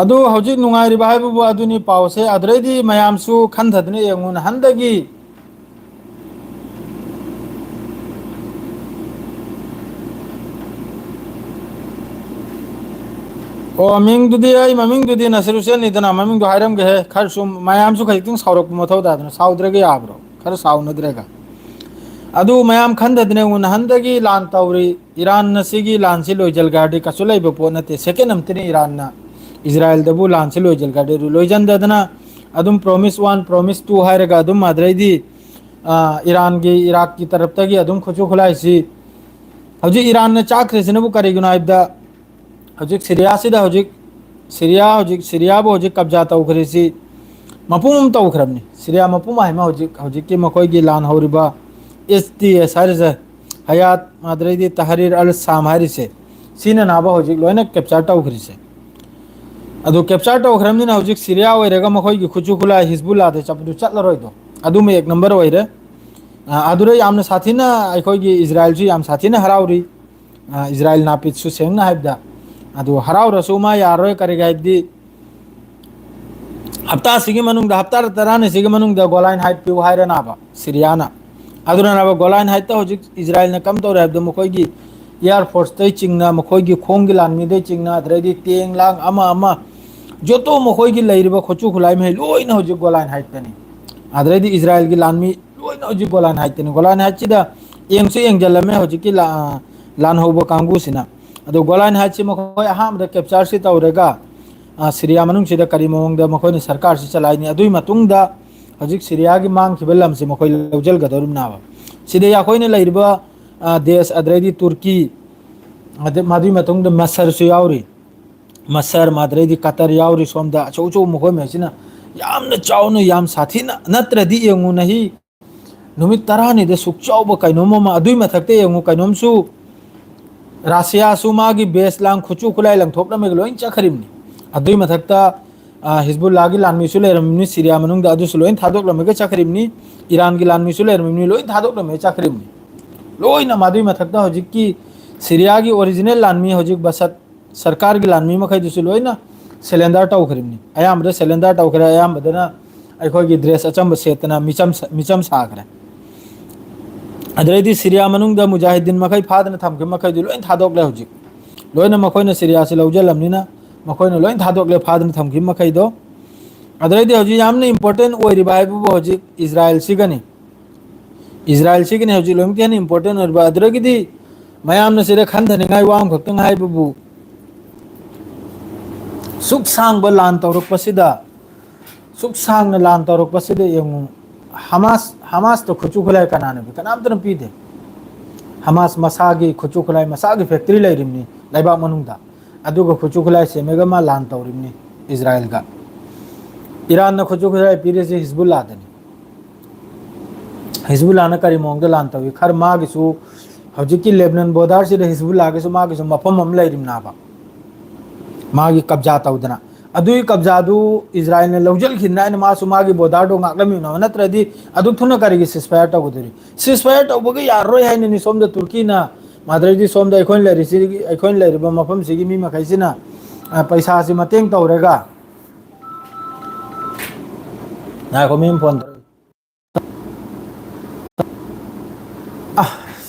ꯑꯗꯨ ꯍꯧꯖꯤꯛ ꯅꯨꯡꯉꯥꯏꯔꯤꯕ ꯍꯥꯏꯕꯕꯨ ꯑꯗꯨꯅꯤ ꯄꯥꯎꯁꯦ꯫ ꯑꯗꯨꯗꯩꯗꯤ ꯃꯌꯥꯝꯁꯨ ꯈꯟꯊꯗꯅ ꯌꯦꯡꯉꯨ꯫ ꯅꯍꯥꯟꯗꯒꯤ ꯑꯣ, ꯃꯤꯡꯗꯨꯗꯤ, ꯑꯩ ꯃꯃꯤꯡꯗꯨꯗꯤ ꯅꯁꯤꯔ ꯍꯨꯁꯦꯟꯅꯤꯗꯅ, ꯃꯃꯤꯡꯗꯣ ꯍꯥꯏꯔꯝꯒꯦꯍꯦ꯫ ꯈꯔꯁꯨ ꯃꯌꯥꯝꯁꯨ ꯈꯖꯤꯛꯇꯪ ꯁꯥꯎꯔꯛꯄ ꯃꯊꯧ ꯇꯥꯗꯅ, ꯁꯥꯎꯗ꯭ꯔꯒ ꯌꯥꯕ꯭ꯔꯣ? ꯈꯔ ꯁꯥꯎꯅꯗ꯭ꯔꯒ꯫ ꯑꯗꯨ ꯃꯌꯥꯝ ꯈꯟꯗꯗꯅ ꯌꯦꯡꯉꯨ, ꯅꯍꯥꯟꯗꯒꯤ ꯂꯥꯟ ꯇꯧꯔꯤ꯫ ꯏꯔꯥꯟꯅ ꯁꯤꯒꯤ ꯂꯥꯟꯁꯤ ꯂꯣꯏꯖꯜꯒ꯭ꯔꯗꯤ ꯀꯩꯁꯨ ꯂꯩꯕ ꯄꯣꯠ ꯅꯠꯇꯦ꯫ ꯁꯦꯀꯦꯟ ꯑꯃꯠꯇꯅꯤ ꯏꯔꯥꯟꯅ ꯏꯖꯔꯥꯏꯜꯗꯕꯨ ꯂꯥꯟꯁꯤ ꯂꯣꯏꯖꯜꯒ꯭ꯔꯗꯤ꯫ ꯑꯗꯨ ꯂꯣꯏꯖꯟꯗꯗꯅ ꯑꯗꯨꯝ promise one, promise two ꯍꯥꯏꯔꯒ ꯑꯗꯨꯝ ꯑꯗꯩꯗꯤ, ꯑ, ꯏꯔꯥꯟꯒꯤ, ꯏꯔꯥꯛꯀꯤ ꯇꯔꯞꯇꯒꯤ ꯑꯗꯨꯝ ꯈꯨꯠꯁꯨ ꯈꯨꯠꯂꯥꯏꯁꯤ ꯍꯧꯖꯤꯛ ꯏꯔꯥꯟꯅ ꯆꯥꯛꯈ꯭ꯔꯤꯁꯤꯅꯕꯨ ꯀꯔꯤꯒꯤꯅꯣ ꯍꯥꯏꯕꯗ, ꯍꯧꯖꯤꯛ ꯁꯤꯔꯤꯌꯥꯁꯤꯗ ꯍꯧꯖꯤꯛ ꯁꯤꯔꯤꯌꯥ, ꯍꯧꯖꯤꯛ ꯁꯤꯔꯤꯌꯥꯕꯨ ꯍꯧꯖꯤꯛ ꯀꯕꯖꯥ ꯇꯧꯈ꯭ꯔꯤꯁꯤ ꯃꯄꯨꯝ ꯑꯃ ꯇꯧꯈ꯭ꯔꯕꯅꯤ꯫ ꯁꯤꯔꯤꯌꯥ ꯃꯄꯨꯝ ꯍꯥꯏꯃ ꯍꯧꯖꯤꯛ, ꯍꯧꯖꯤꯛꯀꯤ ꯃꯈꯣꯏꯒꯤ ꯂꯥꯟ ꯍꯧꯔꯤꯕ S T S ꯍꯥꯏꯔꯤꯁꯦ, ꯍꯌꯥꯠ, ꯑꯗꯩꯗꯤ ꯇꯍꯔꯤꯔ ꯑꯜ ꯁꯥꯝ ꯍꯥꯏꯔꯤꯁꯦ, ꯁꯤꯅ ꯅꯥꯕ ꯍꯧꯖꯤꯛ ꯂꯣꯏꯅ capture ꯇꯧꯈ꯭ꯔꯤꯁꯦ꯫ ꯑꯗꯨ capture ꯇꯧꯈ꯭ꯔꯕꯅꯤꯅ ꯍꯧꯖꯤꯛ ꯁꯤꯔꯤꯌꯥ ꯑꯣꯏꯔꯒ ꯃꯈꯣꯏꯒꯤ ꯈꯨꯠꯁꯨ ꯈꯨꯠꯂꯥꯏ ꯍꯤꯖꯕꯨꯜꯂꯥꯗ ꯆꯠꯄꯗꯨ ꯆꯠꯂꯔꯣꯏꯗꯣ, ꯑꯗꯨꯃ ꯑꯦꯛ ꯅꯝꯕꯔ ꯑꯣꯏꯔꯦ꯫ ꯑ, ꯑꯗꯨꯗ ꯌꯥꯝꯅ ꯁꯥꯊꯤꯅ ꯑꯩꯈꯣꯏꯒꯤ ꯏꯖꯔꯥꯏꯜꯁꯨ ꯌꯥꯝ ꯁꯥꯊꯤꯅ ꯍꯔꯥꯎꯔꯤ꯫ ꯑ, ꯏꯖꯔꯥꯏꯜ ꯅꯥꯄꯤꯠꯁꯨ ꯁꯦꯡꯅ ꯍꯥꯏꯕꯗ꯫ ꯑꯗꯨ ꯍꯔꯥꯎꯔꯁꯨ ꯃꯥ ꯌꯥꯔꯣꯏ, ꯀꯔꯤꯒꯤ ꯍꯥꯏꯕꯗꯤ ꯍꯞꯇꯥꯁꯤꯒꯤ ꯃꯅꯨꯡꯗ, ꯍꯞꯇꯥ ꯇꯔꯥꯅꯤꯁꯤꯒꯤ ꯃꯅꯨꯡꯗ ꯒꯣꯂꯥꯏꯟ ꯍꯥꯏꯠ ꯄꯤꯌꯨ ꯍꯥꯏꯔꯅꯥꯕ ꯁꯤꯔꯤꯌꯥꯅ꯫ ꯑꯗꯨꯅꯅꯕ ꯒꯣꯂꯥꯏꯟ ꯍꯥꯏꯠꯇ ꯍꯧꯖꯤꯛ ꯏꯖꯔꯥꯏꯜꯅ ꯀꯝ ꯇꯧꯔꯦ ꯍꯥꯏꯕꯗ ꯃꯈꯣꯏꯒꯤ air forceꯇꯩ ꯆꯤꯡꯅ, ꯃꯈꯣꯏꯒꯤ ꯈꯣꯡꯒꯤ ꯂꯥꯟꯃꯤꯗꯩ ꯆꯤꯡꯅ, ꯑꯗꯩꯗꯤ ꯇꯦꯡ ꯂꯥꯡ ꯑꯃ ꯑꯃ ꯖꯣꯇꯣ ꯃꯈꯣꯏꯒꯤ ꯂꯩꯔꯤꯕ ꯈꯨꯠꯁꯨ ꯈꯨꯠꯂꯥꯏ ꯃꯈꯩ ꯂꯣꯏꯅ ꯍꯧꯖꯤꯛ ꯒꯣꯂꯥꯏꯟ ꯍꯥꯏꯠꯇꯅꯤ꯫ ꯑꯗꯩꯗꯤ ꯏꯖꯔꯥꯏꯜꯒꯤ ꯂꯥꯟꯃꯤ ꯂꯣꯏꯅ ꯍꯧꯖꯤꯛ ꯒꯣꯂꯥꯏꯟ ꯍꯥꯏꯠꯇꯅꯤ꯫ ꯒꯣꯂꯥꯏꯟ ꯍꯥꯏꯠꯁꯤꯗ ꯌꯦꯡꯁꯨ ꯌꯦꯡꯁꯤꯜꯂꯝꯃꯦ ꯍꯧꯖꯤꯛꯀꯤ ꯂꯥ-, ꯂꯥꯟꯍꯧꯕ ꯀꯥꯡꯕꯨꯁꯤꯅ꯫ ꯑꯗꯣ ꯒꯣꯂꯥꯏꯟ ꯍꯥꯏꯠꯁꯤ ꯃꯈꯣꯏ ꯑꯍꯥꯟꯕꯗ captureꯁꯤ ꯇꯧꯔꯒ, ꯑ, ꯁꯤꯔꯤꯌꯥ ꯃꯅꯨꯡꯁꯤꯗ ꯀꯔꯤ ꯃꯑꯣꯡꯗ ꯃꯈꯣꯏꯅ ꯁꯔꯀꯥꯔꯁꯤ ꯆꯂꯥꯏꯅꯤ, ꯑꯗꯨꯒꯤ ꯃꯇꯨꯡꯗ ꯍꯧꯖꯤꯛ ꯁꯤꯔꯤꯌꯥꯒꯤ ꯃꯥꯡꯈꯤꯕ ꯂꯝꯁꯤ ꯃꯈꯣꯏ ꯂꯧꯁꯤꯟꯒꯗꯧꯔꯤꯕꯅꯦꯕ꯫ ꯁꯤꯗ ꯑꯩꯈꯣꯏꯅ ꯂꯩꯔꯤꯕ, ꯑ, ꯗꯦꯁ, ꯑꯗꯩꯗꯤ ꯇꯨꯔꯀꯤ, ꯑꯗꯩ ꯃꯗꯨꯒꯤ ꯃꯇꯨꯡꯗ ꯃꯁꯔꯁꯨ ꯌꯥꯎꯔꯤ꯫ ꯃꯁꯔ, ꯃꯗꯨꯗꯩꯗꯤ ꯀꯇꯔ ꯌꯥꯎꯔꯤ꯫ ꯁꯣꯝꯗ ꯑꯆꯧ ꯑꯆꯧꯕ ꯃꯈꯣꯏ ꯃꯌꯥꯝꯁꯤꯅ ꯌꯥꯝꯅ ꯆꯥꯎꯅ, ꯌꯥꯝ ꯁꯥꯊꯤꯅ, ꯅꯠꯇ꯭ꯔꯗꯤ ꯌꯦꯡꯉꯨ ꯅꯍꯤ, ꯅꯨꯃꯤꯠ ꯇꯔꯥꯅꯤꯗ ꯁꯨꯛ ꯆꯥꯎꯕ ꯀꯩꯅꯣꯝ ꯑꯃ, ꯑꯗꯨꯏ ꯃꯊꯛꯇ ꯌꯦꯡꯉꯨ ꯀꯩꯅꯣꯝꯁꯨ, ꯔꯁꯤꯌꯥꯁꯨ ꯃꯥꯒꯤ base ꯂꯥꯡ ꯈꯨꯠꯁꯨ ꯈꯨꯠꯂꯥꯏ ꯂꯪꯊꯣꯛꯂꯝꯃꯒ ꯂꯣꯏ ꯆꯠꯈ꯭ꯔꯤꯕꯅꯤ꯫ ꯑꯗꯨꯏ ꯃꯊꯛꯇ, ꯑ, ꯍꯤꯖꯕꯨꯜꯂꯥꯒꯤ ꯂꯥꯟꯃꯤꯁꯨ ꯂꯩꯔꯝꯃꯤꯕꯅꯤ ꯁꯤꯔꯤꯌꯥ ꯃꯅꯨꯡꯗ, ꯑꯗꯨꯁꯨ ꯂꯣꯏ ꯊꯥꯗꯣꯛꯂꯝꯃꯒ ꯆꯠꯈ꯭ꯔꯤꯕꯅꯤ꯫ ꯏꯔꯥꯟꯒꯤ ꯂꯥꯟꯃꯤꯁꯨ ꯂꯩꯔꯝꯃꯤꯕꯅꯤ, ꯂꯣꯏ ꯊꯥꯗꯣꯛꯂꯝꯃꯒ ꯆꯠꯈ꯭ꯔꯤꯕꯅꯤ꯫ ꯂꯣꯏꯅ ꯃꯗꯨꯏ ꯃꯊꯛꯇ ꯍꯧꯖꯤꯛꯀꯤ ꯁꯤꯔꯤꯌꯥꯒꯤ original ꯂꯥꯟꯃꯤ ꯍꯧꯖꯤꯛ ꯕꯁꯠ ꯁꯔꯀꯥꯔꯒꯤ ꯂꯥꯟꯃꯤ ꯃꯈꯩꯗꯨꯁꯨ ꯂꯣꯏꯅ surrender ꯇꯧꯈ꯭ꯔꯤꯕꯅꯤ꯫ ꯑꯌꯥꯝꯕꯗ surrender ꯇꯧꯈ꯭ꯔꯦ, ꯑꯌꯥꯝꯕꯗꯅ ꯑꯩꯈꯣꯏꯒꯤ dress ꯑꯆꯝꯕ ꯁꯦꯠꯇꯅ ꯃꯤꯆꯝ ꯁ-, ꯃꯤꯆꯝ ꯁꯥꯈ꯭ꯔꯦ꯫ ꯑꯗꯨꯗꯩꯗꯤ ꯁꯤꯔꯤꯌꯥ ꯃꯅꯨꯡꯗ ꯃꯨꯖꯥꯍꯤꯗꯤꯟ ꯃꯈꯩ ꯐꯥꯗꯅ ꯊꯝꯈꯤꯕ ꯃꯈꯩꯗꯨ ꯂꯣꯏ ꯊꯥꯗꯣꯛꯂꯦ ꯍꯧꯖꯤꯛ꯫ ꯂꯣꯏꯅ ꯃꯈꯣꯏꯅ ꯁꯤꯔꯤꯌꯥꯁꯤ ꯂꯧꯁꯤꯜꯂꯕꯅꯤꯅ ꯃꯈꯣꯏꯅ ꯂꯣꯏ ꯊꯥꯗꯣꯛꯂꯦ ꯐꯥꯗꯅ ꯊꯝꯈꯤꯕ ꯃꯈꯩꯗꯣ꯫ ꯑꯗꯨꯗꯩꯗꯤ ꯍꯧꯖꯤꯛ ꯌꯥꯝꯅ important ꯑꯣꯏꯔꯤꯕ ꯍꯥꯏꯕꯕꯨ ꯍꯧꯖꯤꯛ ꯏꯖꯔꯥꯏꯜꯁꯤꯒꯅꯤ꯫ ꯏꯖꯔꯥꯏꯜꯁꯤꯒꯤꯅꯤ ꯍꯧꯖꯤꯛ ꯂꯣꯏꯅꯃꯛꯀꯤ ꯍꯦꯟꯅ ꯏꯝꯄꯣꯔꯇꯦꯟ ꯑꯣꯏꯔꯤꯕ꯫ ꯑꯗꯨꯗꯒꯤꯗꯤ ꯃꯌꯥꯝꯅ ꯁꯤꯗ ꯈꯟꯊꯅꯤꯡꯉꯥꯏ ꯋꯥ ꯑꯃꯈꯛꯇꯪ ꯍꯥꯏꯕꯕꯨ, ꯁꯨꯛ ꯁꯥꯡꯕ ꯂꯥꯟ ꯇꯧꯔꯛꯄꯁꯤꯗ, ꯁꯨꯛ ꯁꯥꯡꯅ ꯂꯥꯟ ꯇꯧꯔꯛꯄꯁꯤꯗ ꯌꯦꯡꯉꯨ, ꯍꯃꯥꯁ, ꯍꯃꯥꯁꯇ ꯈꯨꯠꯁꯨ ꯈꯨꯠꯂꯥꯏ ꯀꯅꯥꯅ ꯄꯤ? ꯀꯅꯥꯝꯇꯅ ꯄꯤꯗꯦ꯫ ꯍꯃꯥꯁ ꯃꯁꯥꯒꯤ ꯈꯨꯠꯁꯨ ꯈꯨꯠꯂꯥꯏ, ꯃꯁꯥꯒꯤ ꯐꯦꯛꯇꯔꯤ ꯂꯩꯔꯤꯕꯅꯤ ꯂꯩꯕꯥꯛ ꯃꯅꯨꯡꯗ, ꯑꯗꯨꯒ ꯈꯨꯠꯁꯨ ꯈꯨꯠꯂꯥꯏ ꯁꯦꯝꯃꯒ ꯃꯥ ꯂꯥꯟ ꯇꯧꯔꯤꯕꯅꯤ ꯏꯖꯔꯥꯏꯜꯒ꯫ ꯏꯔꯥꯟꯅ ꯈꯨꯠꯁꯨ ꯈꯨꯠꯂꯥꯏ ꯄꯤꯔꯤꯁꯤ ꯍꯤꯖꯕꯨꯜꯂꯥꯗꯅꯤ꯫ ꯍꯤꯖꯕꯨꯜꯂꯥꯅ ꯀꯔꯤ ꯃꯑꯣꯡꯗ ꯂꯥꯟ ꯇꯧꯏ? ꯈꯔ ꯃꯥꯒꯤꯁꯨ ꯍꯧꯖꯤꯛꯀꯤ ꯂꯦꯕꯅꯟ ꯕꯣꯔꯗꯔꯁꯤꯗ ꯍꯤꯖꯕꯨꯜꯂꯥꯒꯤꯁꯨ ꯃꯥꯒꯤꯁꯨ ꯃꯐꯝ ꯑꯃ ꯂꯩꯔꯤꯕꯅꯦꯕ, ꯃꯥꯒꯤ ꯀꯕꯖꯥ ꯇꯧꯗꯅ꯫ ꯑꯗꯨꯒꯤ ꯀꯕꯖꯥꯗꯨ ꯏꯖꯔꯥꯏꯜꯅ ꯂꯧꯁꯤꯟꯈꯤꯗꯅ ꯑꯩꯅ ꯃꯥꯁꯨ ꯃꯥꯒꯤ ꯕꯣꯔꯗꯔꯗꯣ ꯉꯥꯛꯂꯝꯃꯤꯕꯅꯦꯕ꯫ ꯅꯠꯇ꯭ꯔꯗꯤ ꯑꯗꯨꯛ ꯊꯨꯅ ꯀꯔꯤꯒꯤ ceasefire ꯇꯧꯒꯗꯣꯔꯤ? Ceasefire ꯇꯧꯕꯒ ꯌꯥꯔꯔꯣꯏ ꯍꯥꯏꯅꯅꯤ ꯁꯣꯝꯗ ꯇꯨꯔꯀꯤꯅ, ꯃꯥꯗ꯭ꯔꯩꯗꯤ ꯁꯣꯝꯗ ꯑꯩꯈꯣꯏꯅ ꯂꯩꯔꯤꯁꯤ, ꯑꯩꯈꯣꯏꯅ ꯂꯩꯔꯤꯕ ꯃꯐꯝꯁꯤꯒꯤ ꯃꯤ ꯃꯈꯩꯁꯤꯅ, ꯑ, ꯄꯩꯁꯥꯁꯤ ꯃꯇꯦꯡ ꯇꯧꯔꯒ, ꯉꯥꯏꯈꯣ, ꯃꯤ ꯑꯃ ꯐꯣꯟ ꯇꯧꯔꯛꯏ꯫ ꯑ,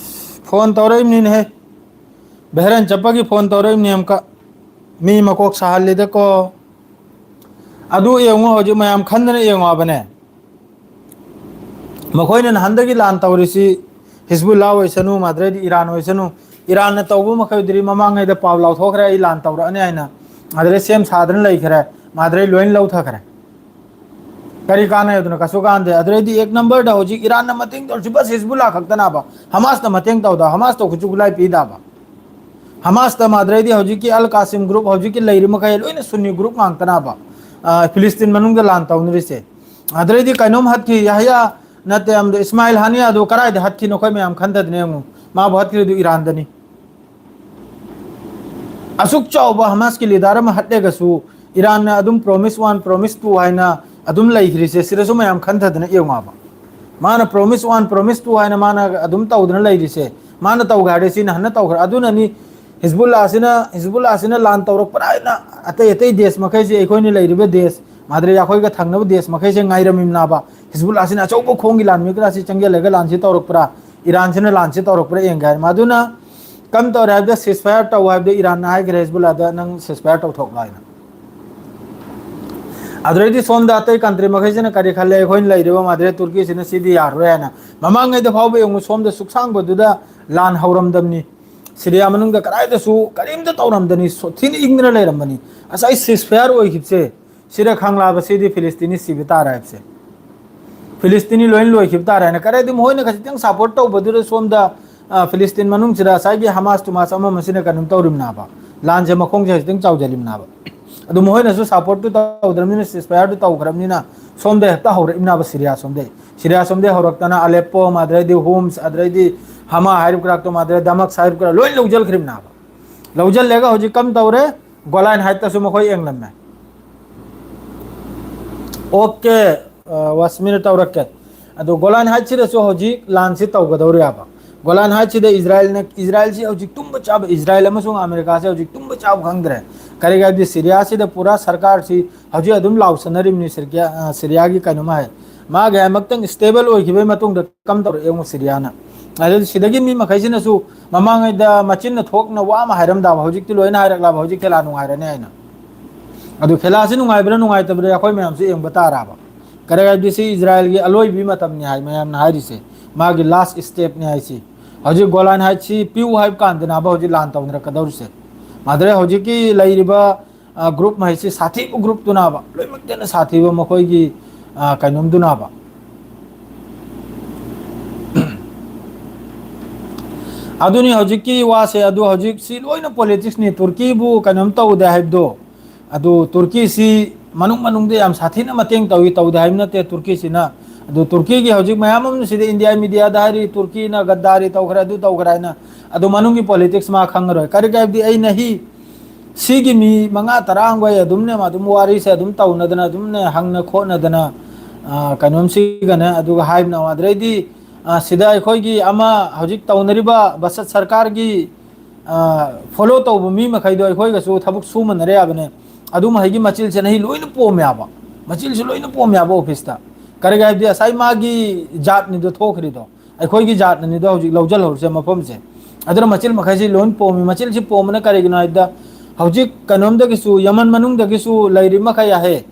ꯐꯣꯟ ꯇꯧꯔꯛꯏꯕꯅꯤꯅꯦꯍꯦ꯫ ꯕꯦꯍꯔꯟ ꯆꯠꯄꯒꯤ ꯐꯣꯟ ꯇꯧꯔꯛꯏꯕꯅꯤ ꯑꯃꯨꯛꯀ꯫ ꯃꯤ ꯃꯀꯣꯛ ꯁꯥꯍꯜꯂꯤꯗꯀꯣ꯫ ꯑꯗꯨ ꯌꯦꯡꯉꯣ, ꯍꯧꯖꯤꯛ ꯃꯌꯥꯝ ꯈꯟꯗꯅ ꯌꯦꯡꯉꯣ ꯍꯥꯏꯕꯅꯦ꯫ ꯃꯈꯣꯏꯅ ꯅꯍꯥꯟꯗꯒꯤ ꯂꯥꯟ ꯇꯧꯔꯤꯁꯤ ꯍꯤꯖꯕꯨꯜꯂꯥ ꯑꯣꯏꯁꯅꯨ, ꯃꯥꯗ꯭ꯔꯩꯗꯤ ꯏꯔꯥꯟ ꯑꯣꯏꯁꯅꯨ, ꯏꯔꯥꯟꯅ ꯇꯧꯕ ꯃꯈꯩꯗꯨꯗꯤ ꯃꯃꯥꯡꯉꯩꯗ ꯄꯥꯎ ꯂꯥꯎꯊꯣꯛꯈ꯭ꯔꯦ, "ꯑꯩ ꯂꯥꯟ ꯇꯧꯔꯛꯑꯅꯤ" ꯍꯥꯏꯅ꯫ ꯑꯗꯨꯗꯩ ꯁꯦꯝ ꯁꯥꯗꯅ ꯂꯩꯈ꯭ꯔꯦ, ꯃꯥꯗ꯭ꯔꯩ ꯂꯣꯏꯅ ꯂꯧꯊꯈ꯭ꯔꯦ꯫ ꯀꯔꯤ ꯀꯥꯟꯅꯩ ꯑꯗꯨꯅ? ꯀꯩꯁꯨ ꯀꯥꯟꯗꯦ꯫ ꯑꯗꯨꯗꯩꯗꯤ ꯑꯦꯛ ꯅꯝꯕꯔꯗ ꯍꯧꯖꯤꯛ ꯏꯔꯥꯟꯅ ꯃꯇꯦꯡ ꯇꯧꯔꯤꯁꯤ ꯕꯁ ꯍꯤꯖꯕꯨꯜꯂꯥ ꯈꯛꯇꯅꯕ, ꯍꯃꯥꯁꯇ ꯃꯇꯦꯡ ꯇꯧꯗ, ꯍꯃꯥꯁꯇ ꯈꯨꯠꯁꯨ ꯈꯨꯠꯂꯥꯏ ꯄꯤꯗꯕ꯫ ꯍꯃꯥꯁꯇ ꯃꯥꯗ꯭ꯔꯩꯗꯤ ꯍꯧꯖꯤꯛꯀꯤ ꯑꯜ ꯀꯥꯁꯤꯝ ꯒ꯭ꯔꯨꯞ, ꯍꯧꯖꯤꯛꯀꯤ ꯂꯩꯔꯤꯕ ꯃꯈꯩ ꯂꯣꯏꯅ ꯁꯨꯟꯅꯤ ꯒ꯭ꯔꯨꯞ ꯉꯥꯛꯇꯅꯕ꯫ ꯑ, ꯐꯤꯂꯤꯁꯇꯤꯟ ꯃꯅꯨꯡꯗ ꯂꯥꯟ ꯇꯧꯅꯔꯤꯁꯦ꯫ ꯑꯗꯨꯗꯩꯗꯤ ꯀꯩꯅꯣꯝ ꯍꯠꯈꯤ, ꯌꯥꯍꯌꯥ ꯅꯠꯇꯦ, ꯑꯃꯗ ꯏꯁꯃꯥꯏꯜ ꯍꯥꯅꯤꯌꯥꯗꯣ ꯀꯗꯥꯏꯗ ꯍꯠꯈꯤꯅꯣ ꯑꯩꯈꯣꯏ ꯃꯌꯥꯝ ꯈꯟꯊꯗꯅ ꯌꯦꯡꯉꯨ꯫ ꯃꯥꯕꯨ ꯍꯠꯈ꯭ꯔꯤꯗꯨ ꯏꯔꯥꯟꯗꯅꯤ꯫ ꯑꯁꯨꯛ ꯆꯥꯎꯕ ꯍꯃꯥꯁꯀꯤ ꯂꯤꯗꯔ ꯑꯃ ꯍꯠꯂꯒꯁꯨ ꯏꯔꯥꯟꯅ ꯑꯗꯨꯝ promise one, promise two ꯍꯥꯏꯅ ꯑꯗꯨꯝ ꯂꯩꯈ꯭ꯔꯤꯁꯦ, ꯁꯤꯗꯁꯨ ꯃꯌꯥꯝ ꯈꯟꯊꯗꯅ ꯌꯦꯡꯉꯣꯕ꯫ ꯃꯥꯅ promise one, promise two ꯍꯥꯏꯅ ꯃꯥꯅ ꯑꯗꯨꯝ ꯇꯧꯗꯅ ꯂꯩꯔꯤꯁꯦ, ꯃꯥꯅ ꯇꯧꯒꯦ ꯍꯥꯏꯔꯗꯤ ꯁꯤꯅ ꯍꯟꯅ ꯇꯧꯈ꯭ꯔꯦ꯫ ꯑꯗꯨꯅꯅꯤ ꯍꯤꯖꯕꯨꯜꯂꯥꯁꯤꯅ, ꯍꯤꯖꯕꯨꯜꯂꯥꯁꯤꯅ ꯂꯥꯟ ꯇꯧꯔꯛꯄ꯭ꯔꯥ ꯍꯥꯏꯅ ꯑꯇꯩ ꯑꯇꯩ ꯗꯦꯁ ꯃꯈꯩꯁꯦ, ꯑꯩꯈꯣꯏꯅ ꯂꯩꯔꯤꯕ ꯗꯦꯁ, ꯃꯥꯗ꯭ꯔꯦ ꯑꯩꯈꯣꯏꯒ ꯊꯪꯅꯕ ꯗꯦꯁ ꯃꯈꯩꯁꯦ ꯉꯥꯏꯔꯝꯃꯤꯕꯅꯥꯕ꯫ ꯍꯤꯖꯕꯨꯜꯂꯥꯁꯤꯅ ꯑꯆꯧꯕ ꯈꯣꯡꯒꯤ ꯂꯥꯟꯃꯤ ꯀꯌꯥꯁꯤ ꯆꯪꯁꯤꯜꯂꯒ ꯂꯥꯟꯁꯤ ꯇꯧꯔꯛꯄ꯭ꯔꯥ, ꯏꯔꯥꯟꯁꯤꯅ ꯂꯥꯟꯁꯤ ꯇꯧꯔꯛꯄ꯭ꯔꯥ ꯌꯦꯡꯒꯦ ꯍꯥꯏꯅ꯫ ꯃꯗꯨꯅ ꯀꯝ ꯇꯧꯔꯦ ꯍꯥꯏꯕꯗ, ceasefire ꯇꯧ ꯍꯥꯏꯕꯗ ꯏꯔꯥꯟꯅ ꯍꯥꯏꯈ꯭ꯔꯦ ꯍꯤꯖꯕꯨꯜꯂꯥꯗ, "ꯅꯪ ceasefire ꯇꯧꯊꯣꯛꯂꯣ" ꯍꯥꯏꯅ꯫ ꯑꯗꯨꯗꯩꯗꯤ ꯁꯣꯝꯗ ꯑꯇꯩ ꯀꯟꯇ꯭ꯔꯤ ꯃꯈꯩꯁꯤꯅ ꯀꯔꯤ ꯈꯜꯂꯦ? ꯑꯩꯈꯣꯏꯅ ꯂꯩꯔꯤꯕ ꯃꯥꯗ꯭ꯔꯦ ꯇꯨꯔꯀꯤꯁꯤꯅ ꯁꯤꯗꯤ ꯌꯥꯔꯔꯣꯏ ꯍꯥꯏꯅ꯫ ꯃꯃꯥꯡꯉꯩꯗ ꯐꯥꯎꯕ ꯌꯦꯡꯉꯨ, ꯁꯣꯝꯗ ꯁꯨꯛꯁꯥꯡꯕꯗꯨꯗ ꯂꯥꯟ ꯍꯧꯔꯝꯗꯕꯅꯤ꯫ ꯁꯤꯔꯤꯌꯥ ꯃꯅꯨꯡꯗ ꯀꯗꯥꯏꯗꯁꯨ ꯀꯔꯤꯝꯇ ꯇꯧꯔꯝꯗꯅꯤ, ꯁꯣ-, ꯊꯤꯅ ꯏꯪꯗꯅ ꯂꯩꯔꯝꯕꯅꯤ꯫ ꯉꯁꯥꯏ ceasefire ꯑꯣꯏꯈꯤꯕꯁꯦ, ꯁꯤꯗ ꯈꯪꯂꯛꯑꯕ ꯁꯤꯗꯤ ꯐꯤꯂꯤꯁꯇꯤꯅꯤ ꯁꯤꯕ ꯇꯥꯔꯦ ꯍꯥꯏꯕꯁꯦ꯫ ꯐꯤꯂꯤꯁꯇꯤꯅꯤ ꯂꯣꯏ ꯂꯣꯏꯈꯤꯕ ꯇꯥꯔꯦ ꯍꯥꯏꯅ꯫ ꯀꯔꯤꯗꯤ ꯃꯈꯣꯏꯅ ꯈꯖꯤꯛꯇꯪ support ꯇꯧꯕꯗꯨꯗ ꯁꯣꯝꯗ, ꯑ, ꯐꯤꯂꯤꯁꯇꯤꯟ ꯃꯅꯨꯡꯁꯤꯗ ꯉꯁꯥꯏꯒꯤ ꯍꯃꯥꯁ ꯇꯨꯃꯥꯁ ꯑꯃ ꯑꯃꯁꯤꯅ ꯀꯩꯅꯣꯝ ꯇꯧꯔꯤꯕꯅꯦꯕ, ꯂꯥꯟꯁꯦ ꯃꯈꯣꯡꯁꯦ ꯈꯖꯤꯛꯇꯪ ꯆꯥꯎꯖꯜꯂꯤꯕꯅꯦꯕ꯫ ꯑꯗꯨ ꯃꯈꯣꯏꯅꯁꯨ supportꯇꯨ ꯇꯧꯗ꯭ꯔꯕꯅꯤꯅ, ceasefireꯗꯨ ꯇꯧꯈ꯭ꯔꯕꯅꯤꯅ, ꯁꯣꯝꯗ ꯍꯦꯛꯇ ꯍꯧꯔꯛꯏꯕꯅꯦꯕ ꯁꯤꯔꯤꯌꯥ ꯁꯣꯝꯗꯩ꯫ ꯁꯤꯔꯤꯌꯥ ꯁꯣꯝꯗꯩ ꯍꯧꯔꯛꯇꯅ ꯑꯂꯦꯞꯄꯣ, ꯃꯥꯗ꯭ꯔꯩꯗꯤ ꯍꯨꯝꯁ, ꯑꯗꯩꯗꯤ ꯍꯃꯥ ꯍꯥꯏꯔꯤꯕ ꯀ꯭ꯔꯥꯛꯇꯣ, ꯃꯥꯗ꯭ꯔꯩ ꯗꯃꯛꯁ ꯍꯥꯏꯔꯤꯕ ꯀ꯭ꯔꯥꯛ ꯂꯣꯏ ꯂꯧꯁꯤꯟꯈ꯭ꯔꯤꯕꯅꯦꯕ꯫ ꯂꯧꯁꯤꯜꯂꯒ ꯍꯧꯖꯤꯛ ꯀꯝ ꯇꯧꯔꯦ? ꯒꯣꯂꯥꯟ ꯍꯥꯏꯠꯇꯁꯨ ꯃꯈꯣꯏ ꯌꯦꯡꯂꯝꯃꯦ꯫ ꯑꯣꯀꯦ, ꯑ, ꯋꯥꯁꯃꯤꯔ ꯇꯧꯔꯛꯀꯦ꯫ ꯑꯗꯣ ꯒꯣꯂꯥꯟ ꯍꯥꯏꯠꯁꯤꯗꯁꯨ ꯍꯧꯖꯤꯛ ꯂꯥꯟꯁꯤ ꯇꯧꯒꯗꯧꯔꯤꯕ꯫ ꯒꯣꯂꯥꯟ ꯍꯥꯏꯠꯁꯤꯗ ꯏꯖꯔꯥꯏꯜꯅ, ꯏꯖꯔꯥꯏꯜꯁꯤ ꯍꯧꯖꯤꯛ ꯇꯨꯝꯕ ꯆꯥꯕ, ꯏꯖꯔꯥꯏꯜ ꯑꯃꯁꯨꯡ ꯑꯃꯦꯔꯤꯀꯥꯁꯤ ꯍꯧꯖꯤꯛ ꯇꯨꯝꯕ ꯆꯥꯕ ꯈꯪꯗ꯭ꯔꯦ꯫ ꯀꯔꯤꯒꯤ ꯍꯥꯏꯕꯗꯤ ꯁꯤꯔꯤꯌꯥꯁꯤꯗ ꯄꯨꯔꯥ ꯁꯔꯀꯥꯔꯁꯤ ꯍꯧꯖꯤꯛ ꯑꯗꯨꯝ ꯂꯥꯎꯁꯟꯅꯔꯤꯕꯅꯤ ꯁꯤꯔꯤꯌꯥ-, ꯑ, ꯁꯤꯔꯤꯌꯥꯒꯤ ꯀꯩꯅꯣꯝ ꯍꯥꯏ꯫ ꯃꯥꯒꯤ ꯑꯃꯨꯛꯇꯪ stable ꯑꯣꯏꯈꯤꯕꯒꯤ ꯃꯇꯨꯡꯗ ꯀꯝ ꯇꯧꯔꯛꯑꯦ ꯌꯦꯡꯉꯨ ꯁꯤꯔꯤꯌꯥꯅ꯫ ꯑꯗꯨ ꯁꯤꯗꯒꯤ ꯃꯤ ꯃꯈꯩꯁꯤꯅꯁꯨ ꯃꯃꯥꯡꯉꯩꯗ ꯃꯆꯤꯟꯅ ꯊꯣꯛꯅ ꯋꯥ ꯑꯃ ꯍꯥꯏꯔꯝꯗꯕ, ꯍꯧꯖꯤꯛꯇꯤ ꯂꯣꯏꯅ ꯍꯥꯏꯔꯛꯂꯕ, ꯍꯧꯖꯤꯛ ꯈꯦꯂꯥ ꯅꯨꯡꯉꯥꯏꯔꯅꯤ ꯍꯥꯏꯅ꯫ ꯑꯗꯨ ꯈꯦꯂꯥꯁꯤ ꯅꯨꯡꯉꯥꯏꯕ꯭ꯔꯥ ꯅꯨꯡꯉꯥꯏꯇꯕ꯭ꯔꯥ ꯑꯩꯈꯣꯏ ꯃꯌꯥꯝꯁꯨ ꯌꯦꯡꯕ ꯇꯥꯔꯕ꯫ ꯀꯔꯤ ꯍꯥꯏꯕꯗꯤ ꯁꯤ ꯏꯖꯔꯥꯏꯜꯒꯤ ꯑꯂꯣꯏꯕꯤ ꯃꯇꯝꯅꯤ ꯍꯥꯏ ꯃꯌꯥꯝꯅ ꯍꯥꯏꯔꯤꯁꯦ, ꯃꯥꯒꯤ last stepꯅꯤ ꯍꯥꯏꯁꯤ꯫ ꯍꯧꯖꯤꯛ ꯒꯣꯂꯥꯟ ꯍꯥꯏꯠꯁꯤ ꯄꯤꯌꯨ ꯍꯥꯏꯕ ꯀꯥꯟꯗꯅꯕ ꯍꯧꯖꯤꯛ ꯂꯥꯟ ꯇꯧꯅꯔꯛꯀꯗꯧꯔꯤꯁꯦ꯫ ꯃꯥꯗꯔꯦ ꯍꯧꯖꯤꯛꯀꯤ ꯂꯩꯔꯤꯕ, ꯑ, group ꯃꯈꯩꯁꯤ ꯁꯥꯊꯤꯕ groupꯇꯨꯅꯕ, ꯂꯣꯏꯅꯃꯛꯇꯅ ꯁꯥꯊꯤꯕ ꯃꯈꯣꯏꯒꯤ, ꯑ, ꯀꯩꯅꯣꯝꯗꯨꯅꯕ꯫ ꯑꯗꯨꯅꯤ ꯍꯧꯖꯤꯛꯀꯤ ꯋꯥꯁꯦ꯫ ꯑꯗꯨ ꯍꯧꯖꯤꯛ ꯁꯤ ꯂꯣꯏꯅ politicsꯅꯤ꯫ ꯇꯨꯔꯀꯤꯕꯨ ꯀꯩꯅꯣꯝ ꯇꯧꯗꯦ ꯍꯥꯏꯕꯗꯣ, ꯑꯗꯨ ꯇꯨꯔꯀꯤꯁꯤ ꯃꯅꯨꯡ ꯃꯅꯨꯡꯗ ꯌꯥꯝ ꯁꯥꯊꯤꯅ ꯃꯇꯦꯡ ꯇꯧꯏ, ꯇꯧꯗꯦ ꯍꯥꯏꯕ ꯅꯠꯇꯦ ꯇꯨꯔꯀꯤꯁꯤꯅ꯫ ꯑꯗꯨ ꯇꯨꯔꯀꯤꯒꯤ ꯍꯧꯖꯤꯛ ꯃꯌꯥꯝ ꯑꯃ ꯁꯤꯗ India mediaꯗ ꯍꯥꯏꯔꯤ, ꯇꯨꯔꯀꯤꯅ ꯒꯗꯥꯔꯤ ꯇꯧꯈ꯭ꯔꯦ, ꯑꯗꯨ ꯇꯧꯈ꯭ꯔꯦ ꯍꯥꯏꯅ꯫ ꯑꯗꯨ ꯃꯅꯨꯡꯒꯤ politics ꯃꯥ ꯈꯪꯉꯔꯣꯏ꯫ ꯀꯔꯤꯒꯤ ꯍꯥꯏꯕꯗꯤ ꯑꯩꯅ ꯍꯤ ꯁꯤꯒꯤ ꯃꯤ ꯃꯉꯥ ꯇꯔꯥ ꯑꯃꯈꯣꯏ ꯑꯗꯨꯝꯅꯦ ꯑꯗꯨꯝ ꯋꯥꯔꯤꯁꯦ ꯑꯗꯨꯝ ꯇꯧꯅꯗꯅ ꯑꯗꯨꯝꯅꯦ ꯍꯪꯅ ꯈꯣꯠꯅꯗꯅ, ꯑ, ꯀꯩꯅꯣꯝꯁꯤꯒꯅꯦ ꯑꯗꯨꯒ ꯍꯥꯏꯕꯅ ꯑꯗꯨꯗꯩꯗꯤ, ꯑ, ꯁꯤꯗ ꯑꯩꯈꯣꯏꯒꯤ ꯑꯃ ꯍꯧꯖꯤꯛ ꯇꯧꯅꯔꯤꯕ ꯕꯁꯠ ꯁꯔꯀꯥꯔꯒꯤ, ꯑ, follow ꯇꯧꯕ ꯃꯤ ꯃꯈꯩꯗꯣ ꯑꯩꯈꯣꯏꯒꯁꯨ ꯊꯕꯛ ꯁꯨꯃꯟꯅꯔꯦ ꯍꯥꯏꯕꯅꯦ꯫ ꯑꯗꯨ ꯃꯈꯩꯒꯤ ꯃꯆꯤꯜꯁꯦ ꯅꯍꯤ ꯂꯣꯏꯅ ꯄꯣꯝꯃꯦ ꯍꯥꯏꯕ, ꯃꯆꯤꯜꯁꯦ ꯂꯣꯏꯅ ꯄꯣꯝꯃꯦ ꯍꯥꯏꯕ officeꯇ꯫ ꯀꯔꯤꯒꯤ ꯍꯥꯏꯕꯗꯤ ꯉꯁꯥꯏ ꯃꯥꯒꯤ ꯖꯥꯠꯅꯤꯗꯣ ꯊꯣꯛꯈ꯭ꯔꯤꯗꯣ꯫ ꯑꯩꯈꯣꯏꯒꯤ ꯖꯥꯠꯅꯅꯤꯗꯣ ꯍꯧꯖꯤꯛ ꯂꯧꯖꯜꯍꯧꯔꯤꯁꯦ ꯃꯐꯝꯁꯦ꯫ ꯑꯗꯨꯅ ꯃꯆꯤꯜ ꯃꯈꯩꯁꯤ ꯂꯣꯏ ꯄꯣꯝꯃꯤ꯫ ꯃꯆꯤꯜꯁꯤ ꯄꯣꯝꯕꯅ ꯀꯔꯤꯒꯤꯅꯣ ꯍꯥꯏꯕꯗ ꯍꯧꯖꯤꯛ ꯀꯩꯅꯣꯝꯗꯒꯤꯁꯨ, ꯌꯃꯟ ꯃꯅꯨꯡꯗꯒꯤꯁꯨ ꯂꯩꯔꯤ ꯃꯈꯩ ꯑꯍꯦ,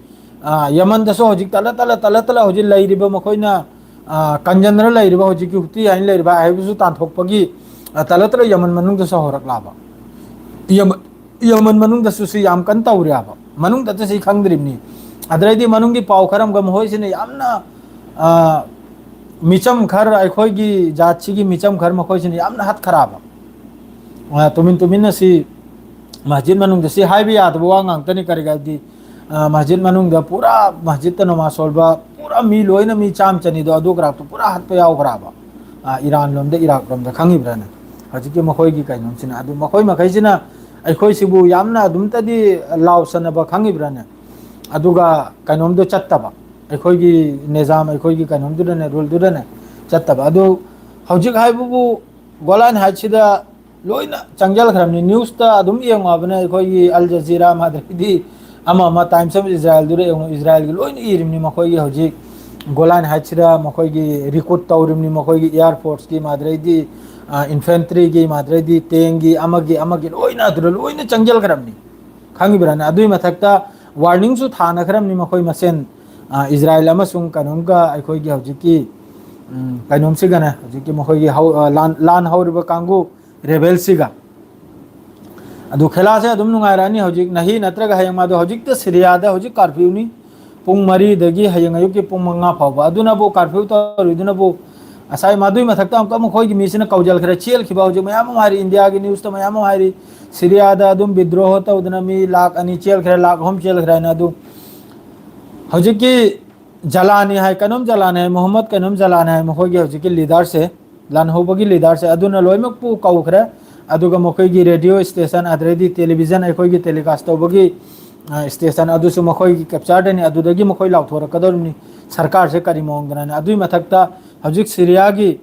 ꯑ, ꯌꯃꯟꯗꯁꯨ ꯍꯧꯖꯤꯛ ꯇꯠꯂ, ꯇꯠꯂ, ꯇꯠꯂ, ꯇꯠꯂ ꯍꯧꯖꯤꯛ ꯂꯩꯔꯤꯕ ꯃꯈꯣꯏꯅ, ꯑ, ꯀꯟꯖꯟꯗꯅ ꯂꯩꯔꯤꯕ ꯍꯧꯖꯤꯛꯀꯤ ꯍꯨꯇꯤ ꯍꯥꯏꯅ ꯂꯩꯔꯤꯕ ꯍꯥꯏꯕꯁꯨ ꯇꯥꯟꯊꯣꯛꯄꯒꯤ, ꯑ, ꯇꯠꯂ, ꯇꯠꯂ ꯌꯃꯟ ꯃꯅꯨꯡꯗꯁꯨ ꯍꯧꯔꯛꯂꯕ꯫ ꯌꯃꯟ, ꯌꯃꯟ ꯃꯅꯨꯡꯗꯁꯨ ꯁꯤ ꯌꯥꯝ ꯀꯟꯅ ꯇꯧꯔꯦꯕ꯫ ꯃꯅꯨꯡꯗ ꯁꯤ ꯈꯪꯗ꯭ꯔꯤꯕꯅꯤ꯫ ꯑꯗꯨꯗꯩꯗꯤ ꯃꯅꯨꯡꯒꯤ ꯄꯥꯎ ꯈꯔ ꯑꯃꯒ ꯃꯈꯣꯏꯁꯤꯅ ꯌꯥꯝꯅ, ꯑ, ꯃꯤꯆꯝ ꯈꯔ, ꯑꯩꯈꯣꯏꯒꯤ ꯖꯥꯠꯁꯤꯒꯤ ꯃꯤꯆꯝ ꯈꯔ ꯃꯈꯣꯏꯁꯤꯅ ꯌꯥꯝꯅ ꯍꯥꯠꯈ꯭ꯔꯕ꯫ ꯑ, ꯇꯨꯃꯤꯟ ꯇꯨꯃꯤꯟꯅ ꯁꯤ ꯃꯁꯖꯤꯗ ꯃꯅꯨꯡꯗ ꯁꯤ ꯍꯥꯏꯕ ꯌꯥꯗꯕ ꯋꯥ ꯉꯥꯛꯇꯅꯤ꯫ ꯀꯔꯤꯒꯤ ꯍꯥꯏꯕꯗꯤ, ꯑ, ꯃꯁꯖꯤꯗ ꯃꯅꯨꯡꯗ ꯄꯨꯔꯥ ꯃꯁꯖꯤꯗꯇ ꯅꯃꯥꯖ ꯁꯣꯟꯕ ꯄꯨꯔꯥ ꯃꯤ ꯂꯣꯏꯅ ꯃꯤ ꯆꯥꯝ ꯆꯅꯤꯗꯣ ꯑꯗꯨ ꯈꯔꯥꯛꯇꯣ ꯄꯨꯔꯥ ꯍꯥꯠꯄ ꯌꯥꯎꯈ꯭ꯔꯕ꯫ ꯑ, ꯏꯔꯥꯟ ꯂꯣꯝꯗ, ꯏꯔꯥꯛ ꯂꯣꯝꯗ, ꯈꯪꯉꯤꯕ꯭ꯔꯥꯅꯦ? ꯍꯧꯖꯤꯛꯀꯤ ꯃꯈꯣꯏꯒꯤ ꯀꯩꯅꯣꯁꯤꯅ ꯑꯗꯨ ꯃꯈꯣꯏ ꯃꯈꯩꯁꯤꯅ ꯑꯩꯈꯣꯏꯁꯤꯕꯨ ꯌꯥꯝꯅ ꯑꯗꯨꯝꯇꯗꯤ ꯂꯥꯎꯁꯟꯅꯕ ꯈꯪꯉꯤꯕ꯭ꯔꯥꯅꯦ? ꯑꯗꯨꯒ ꯀꯩꯅꯣꯝꯗꯣ ꯆꯠꯇꯕ, ꯑꯩꯈꯣꯏꯒꯤ ꯅꯤꯖꯥꯝ, ꯑꯩꯈꯣꯏꯒꯤ ꯀꯩꯅꯣꯝꯗꯨꯗꯅꯦ, ꯔꯨꯜꯗꯨꯗꯅꯦ ꯆꯠꯇꯕ꯫ ꯑꯗꯨ ꯍꯧꯖꯤꯛ ꯍꯥꯏꯕꯕꯨ ꯒꯣꯂꯥꯟ ꯍꯥꯏꯠꯁꯤꯗ ꯂꯣꯏꯅ ꯆꯪꯁꯤꯜꯈ꯭ꯔꯕꯅꯤ꯫ ꯅ꯭ꯌꯨꯁꯇ ꯑꯗꯨꯝ ꯌꯦꯡꯉꯨ ꯍꯥꯏꯕꯅꯦ, ꯑꯩꯈꯣꯏꯒꯤ ꯑꯜ ꯖꯖꯤꯔꯥ, ꯃꯥꯗ꯭ꯔꯤꯗꯤ ꯑꯃ ꯑꯃ, ꯇꯥꯏꯝꯁ ꯑꯣꯐ ꯏꯖꯔꯥꯏꯜꯗꯨꯗ ꯌꯦꯡꯉꯨ, ꯏꯖꯔꯥꯏꯜꯒꯤ ꯂꯣꯏꯅ ꯏꯔꯤꯕꯅꯤ ꯃꯈꯣꯏꯒꯤ ꯍꯧꯖꯤꯛ ꯒꯣꯂꯥꯟ ꯍꯥꯏꯠꯁꯤꯗ ꯃꯈꯣꯏꯒꯤ ꯔꯤꯀ꯭ꯔꯨꯠ ꯇꯧꯔꯤꯕꯅꯤ, ꯃꯈꯣꯏꯒꯤ ꯏꯌꯥꯔ ꯐꯣꯔꯁꯀꯤ, ꯃꯥꯗ꯭ꯔꯩꯗꯤ, ꯑ, ꯏꯟꯐꯦꯟꯇ꯭ꯔꯤꯒꯤ, ꯃꯥꯗ꯭ꯔꯩꯗꯤ ꯇꯦꯡꯒꯤ, ꯑꯃꯒꯤ, ꯑꯃꯒꯤ ꯂꯣꯏꯅ ꯑꯗꯨꯗ ꯂꯣꯏꯅ ꯆꯪꯁꯤꯜꯈ꯭ꯔꯕꯅꯤ꯫ ꯈꯪꯉꯤꯕ꯭ꯔꯥꯅꯦ? ꯑꯗꯨꯒꯤ ꯃꯊꯛꯇ ꯋꯥꯔꯅꯤꯡꯁꯨ ꯊꯥꯅꯈ꯭ꯔꯕꯅꯤ ꯃꯈꯣꯏ ꯃꯁꯦꯟ, ꯑ, ꯏꯖꯔꯥꯏꯜ ꯑꯃꯁꯨꯡ ꯀꯩꯅꯣꯝꯒ ꯑꯩꯈꯣꯏꯒꯤ ꯍꯧꯖꯤꯛꯀꯤ, ꯎꯝ, ꯀꯩꯅꯣꯝꯁꯤꯒꯅꯦ, ꯍꯧꯖꯤꯛꯀꯤ ꯃꯈꯣꯏꯒꯤ ꯍꯧ-, ꯑ, ꯂꯥꯟ, ꯂꯥꯟ ꯍꯧꯔꯤꯕ ꯀꯥꯡꯕꯨ ꯔꯦꯕꯦꯜꯁꯤꯒ꯫ ꯑꯗꯨ ꯈꯦꯂꯥꯁꯦ ꯑꯗꯨꯝ ꯅꯨꯡꯉꯥꯏꯔꯛꯑꯅꯤ ꯍꯧꯖꯤꯛ, ꯅꯍꯤ ꯅꯠꯇ꯭ꯔꯒ ꯍꯌꯦꯡ ꯃꯥꯗꯣ꯫ ꯍꯧꯖꯤꯛꯇ ꯁꯤꯔꯤꯌꯥꯗ ꯍꯧꯖꯤꯛ ꯀꯥꯔꯐ꯭ꯌꯨꯅꯤ, ꯄꯨꯡ ꯃꯔꯤꯗꯒꯤ ꯍꯌꯦꯡ ꯑꯌꯨꯛꯀꯤ ꯄꯨꯡ ꯃꯉꯥ ꯐꯥꯎꯕ꯫ ꯑꯗꯨꯅꯕꯨ ꯀꯥꯔꯐ꯭ꯌꯨ ꯇꯧꯔꯤꯗꯨꯅꯕꯨ ꯉꯁꯥꯏ ꯃꯗꯨꯏ ꯃꯊꯛꯇ ꯑꯃꯨꯛꯀ ꯃꯈꯣꯏꯒꯤ ꯃꯤꯁꯤꯅ ꯀꯧꯖꯜꯈ꯭ꯔꯦ, ꯆꯦꯜꯈꯤꯕ ꯍꯧꯖꯤꯛ ꯃꯌꯥꯝ ꯑꯃ ꯍꯥꯏꯔꯤ, ꯏꯟꯗꯤꯌꯥꯒꯤ ꯅ꯭ꯌꯨꯁꯇ ꯃꯌꯥꯝ ꯑꯃ ꯍꯥꯏꯔꯤ, ꯁꯤꯔꯤꯌꯥꯗ ꯑꯗꯨꯝ ꯕꯤꯗ꯭ꯔꯣꯍ ꯇꯧꯗꯅ ꯃꯤ ꯂꯥꯈ ꯑꯅꯤ ꯆꯦꯜꯈ꯭ꯔꯦ, ꯂꯥꯈ ꯑꯍꯨꯝ ꯆꯦꯜꯈ꯭ꯔꯦ ꯍꯥꯏꯅ꯫ ꯑꯗꯨ ꯍꯧꯖꯤꯛꯀꯤ ꯖꯂꯥꯅꯤ ꯍꯥꯏ, ꯀꯩꯅꯣꯝ ꯖꯂꯥꯅꯤ ꯍꯥꯏ, ꯃꯣꯍꯝꯃꯗ ꯀꯩꯅꯣꯝ ꯖꯂꯥꯅꯤ ꯍꯥꯏ, ꯃꯈꯣꯏꯒꯤ ꯍꯧꯖꯤꯛꯀꯤ ꯂꯤꯗꯔꯁꯦ, ꯂꯥꯟꯍꯧꯕꯒꯤ ꯂꯤꯗꯔꯁꯦ, ꯑꯗꯨꯅ ꯂꯣꯏꯅꯃꯛꯄꯨ ꯀꯧꯈ꯭ꯔꯦ꯫ ꯑꯗꯨꯒ ꯃꯈꯣꯏꯒꯤ ꯔꯦꯗꯤꯑꯣ ꯁ꯭ꯇꯦꯁꯟ, ꯑꯗꯩꯗꯤ ꯇꯦꯂꯤꯚꯤꯖꯟ, ꯑꯩꯈꯣꯏꯒꯤ ꯇꯦꯂꯤꯀꯥꯁ ꯇꯧꯕꯒꯤ, ꯑ, ꯁ꯭ꯇꯦꯁꯟ ꯑꯗꯨꯁꯨ ꯃꯈꯣꯏꯒꯤ ꯀꯦꯞꯆꯔꯗꯅꯤ꯫ ꯑꯗꯨꯗꯒꯤ ꯃꯈꯣꯏ ꯂꯥꯎꯊꯣꯔꯛꯀꯗꯧꯔꯤꯕꯅꯤ ꯁꯔꯀꯥꯔꯁꯦ ꯀꯔꯤ ꯃꯑꯣꯡꯗꯅꯅ꯫ ꯑꯗꯨꯒꯤ ꯃꯊꯛꯇ ꯍꯧꯖꯤꯛ ꯁꯤꯔꯤꯌꯥꯒꯤ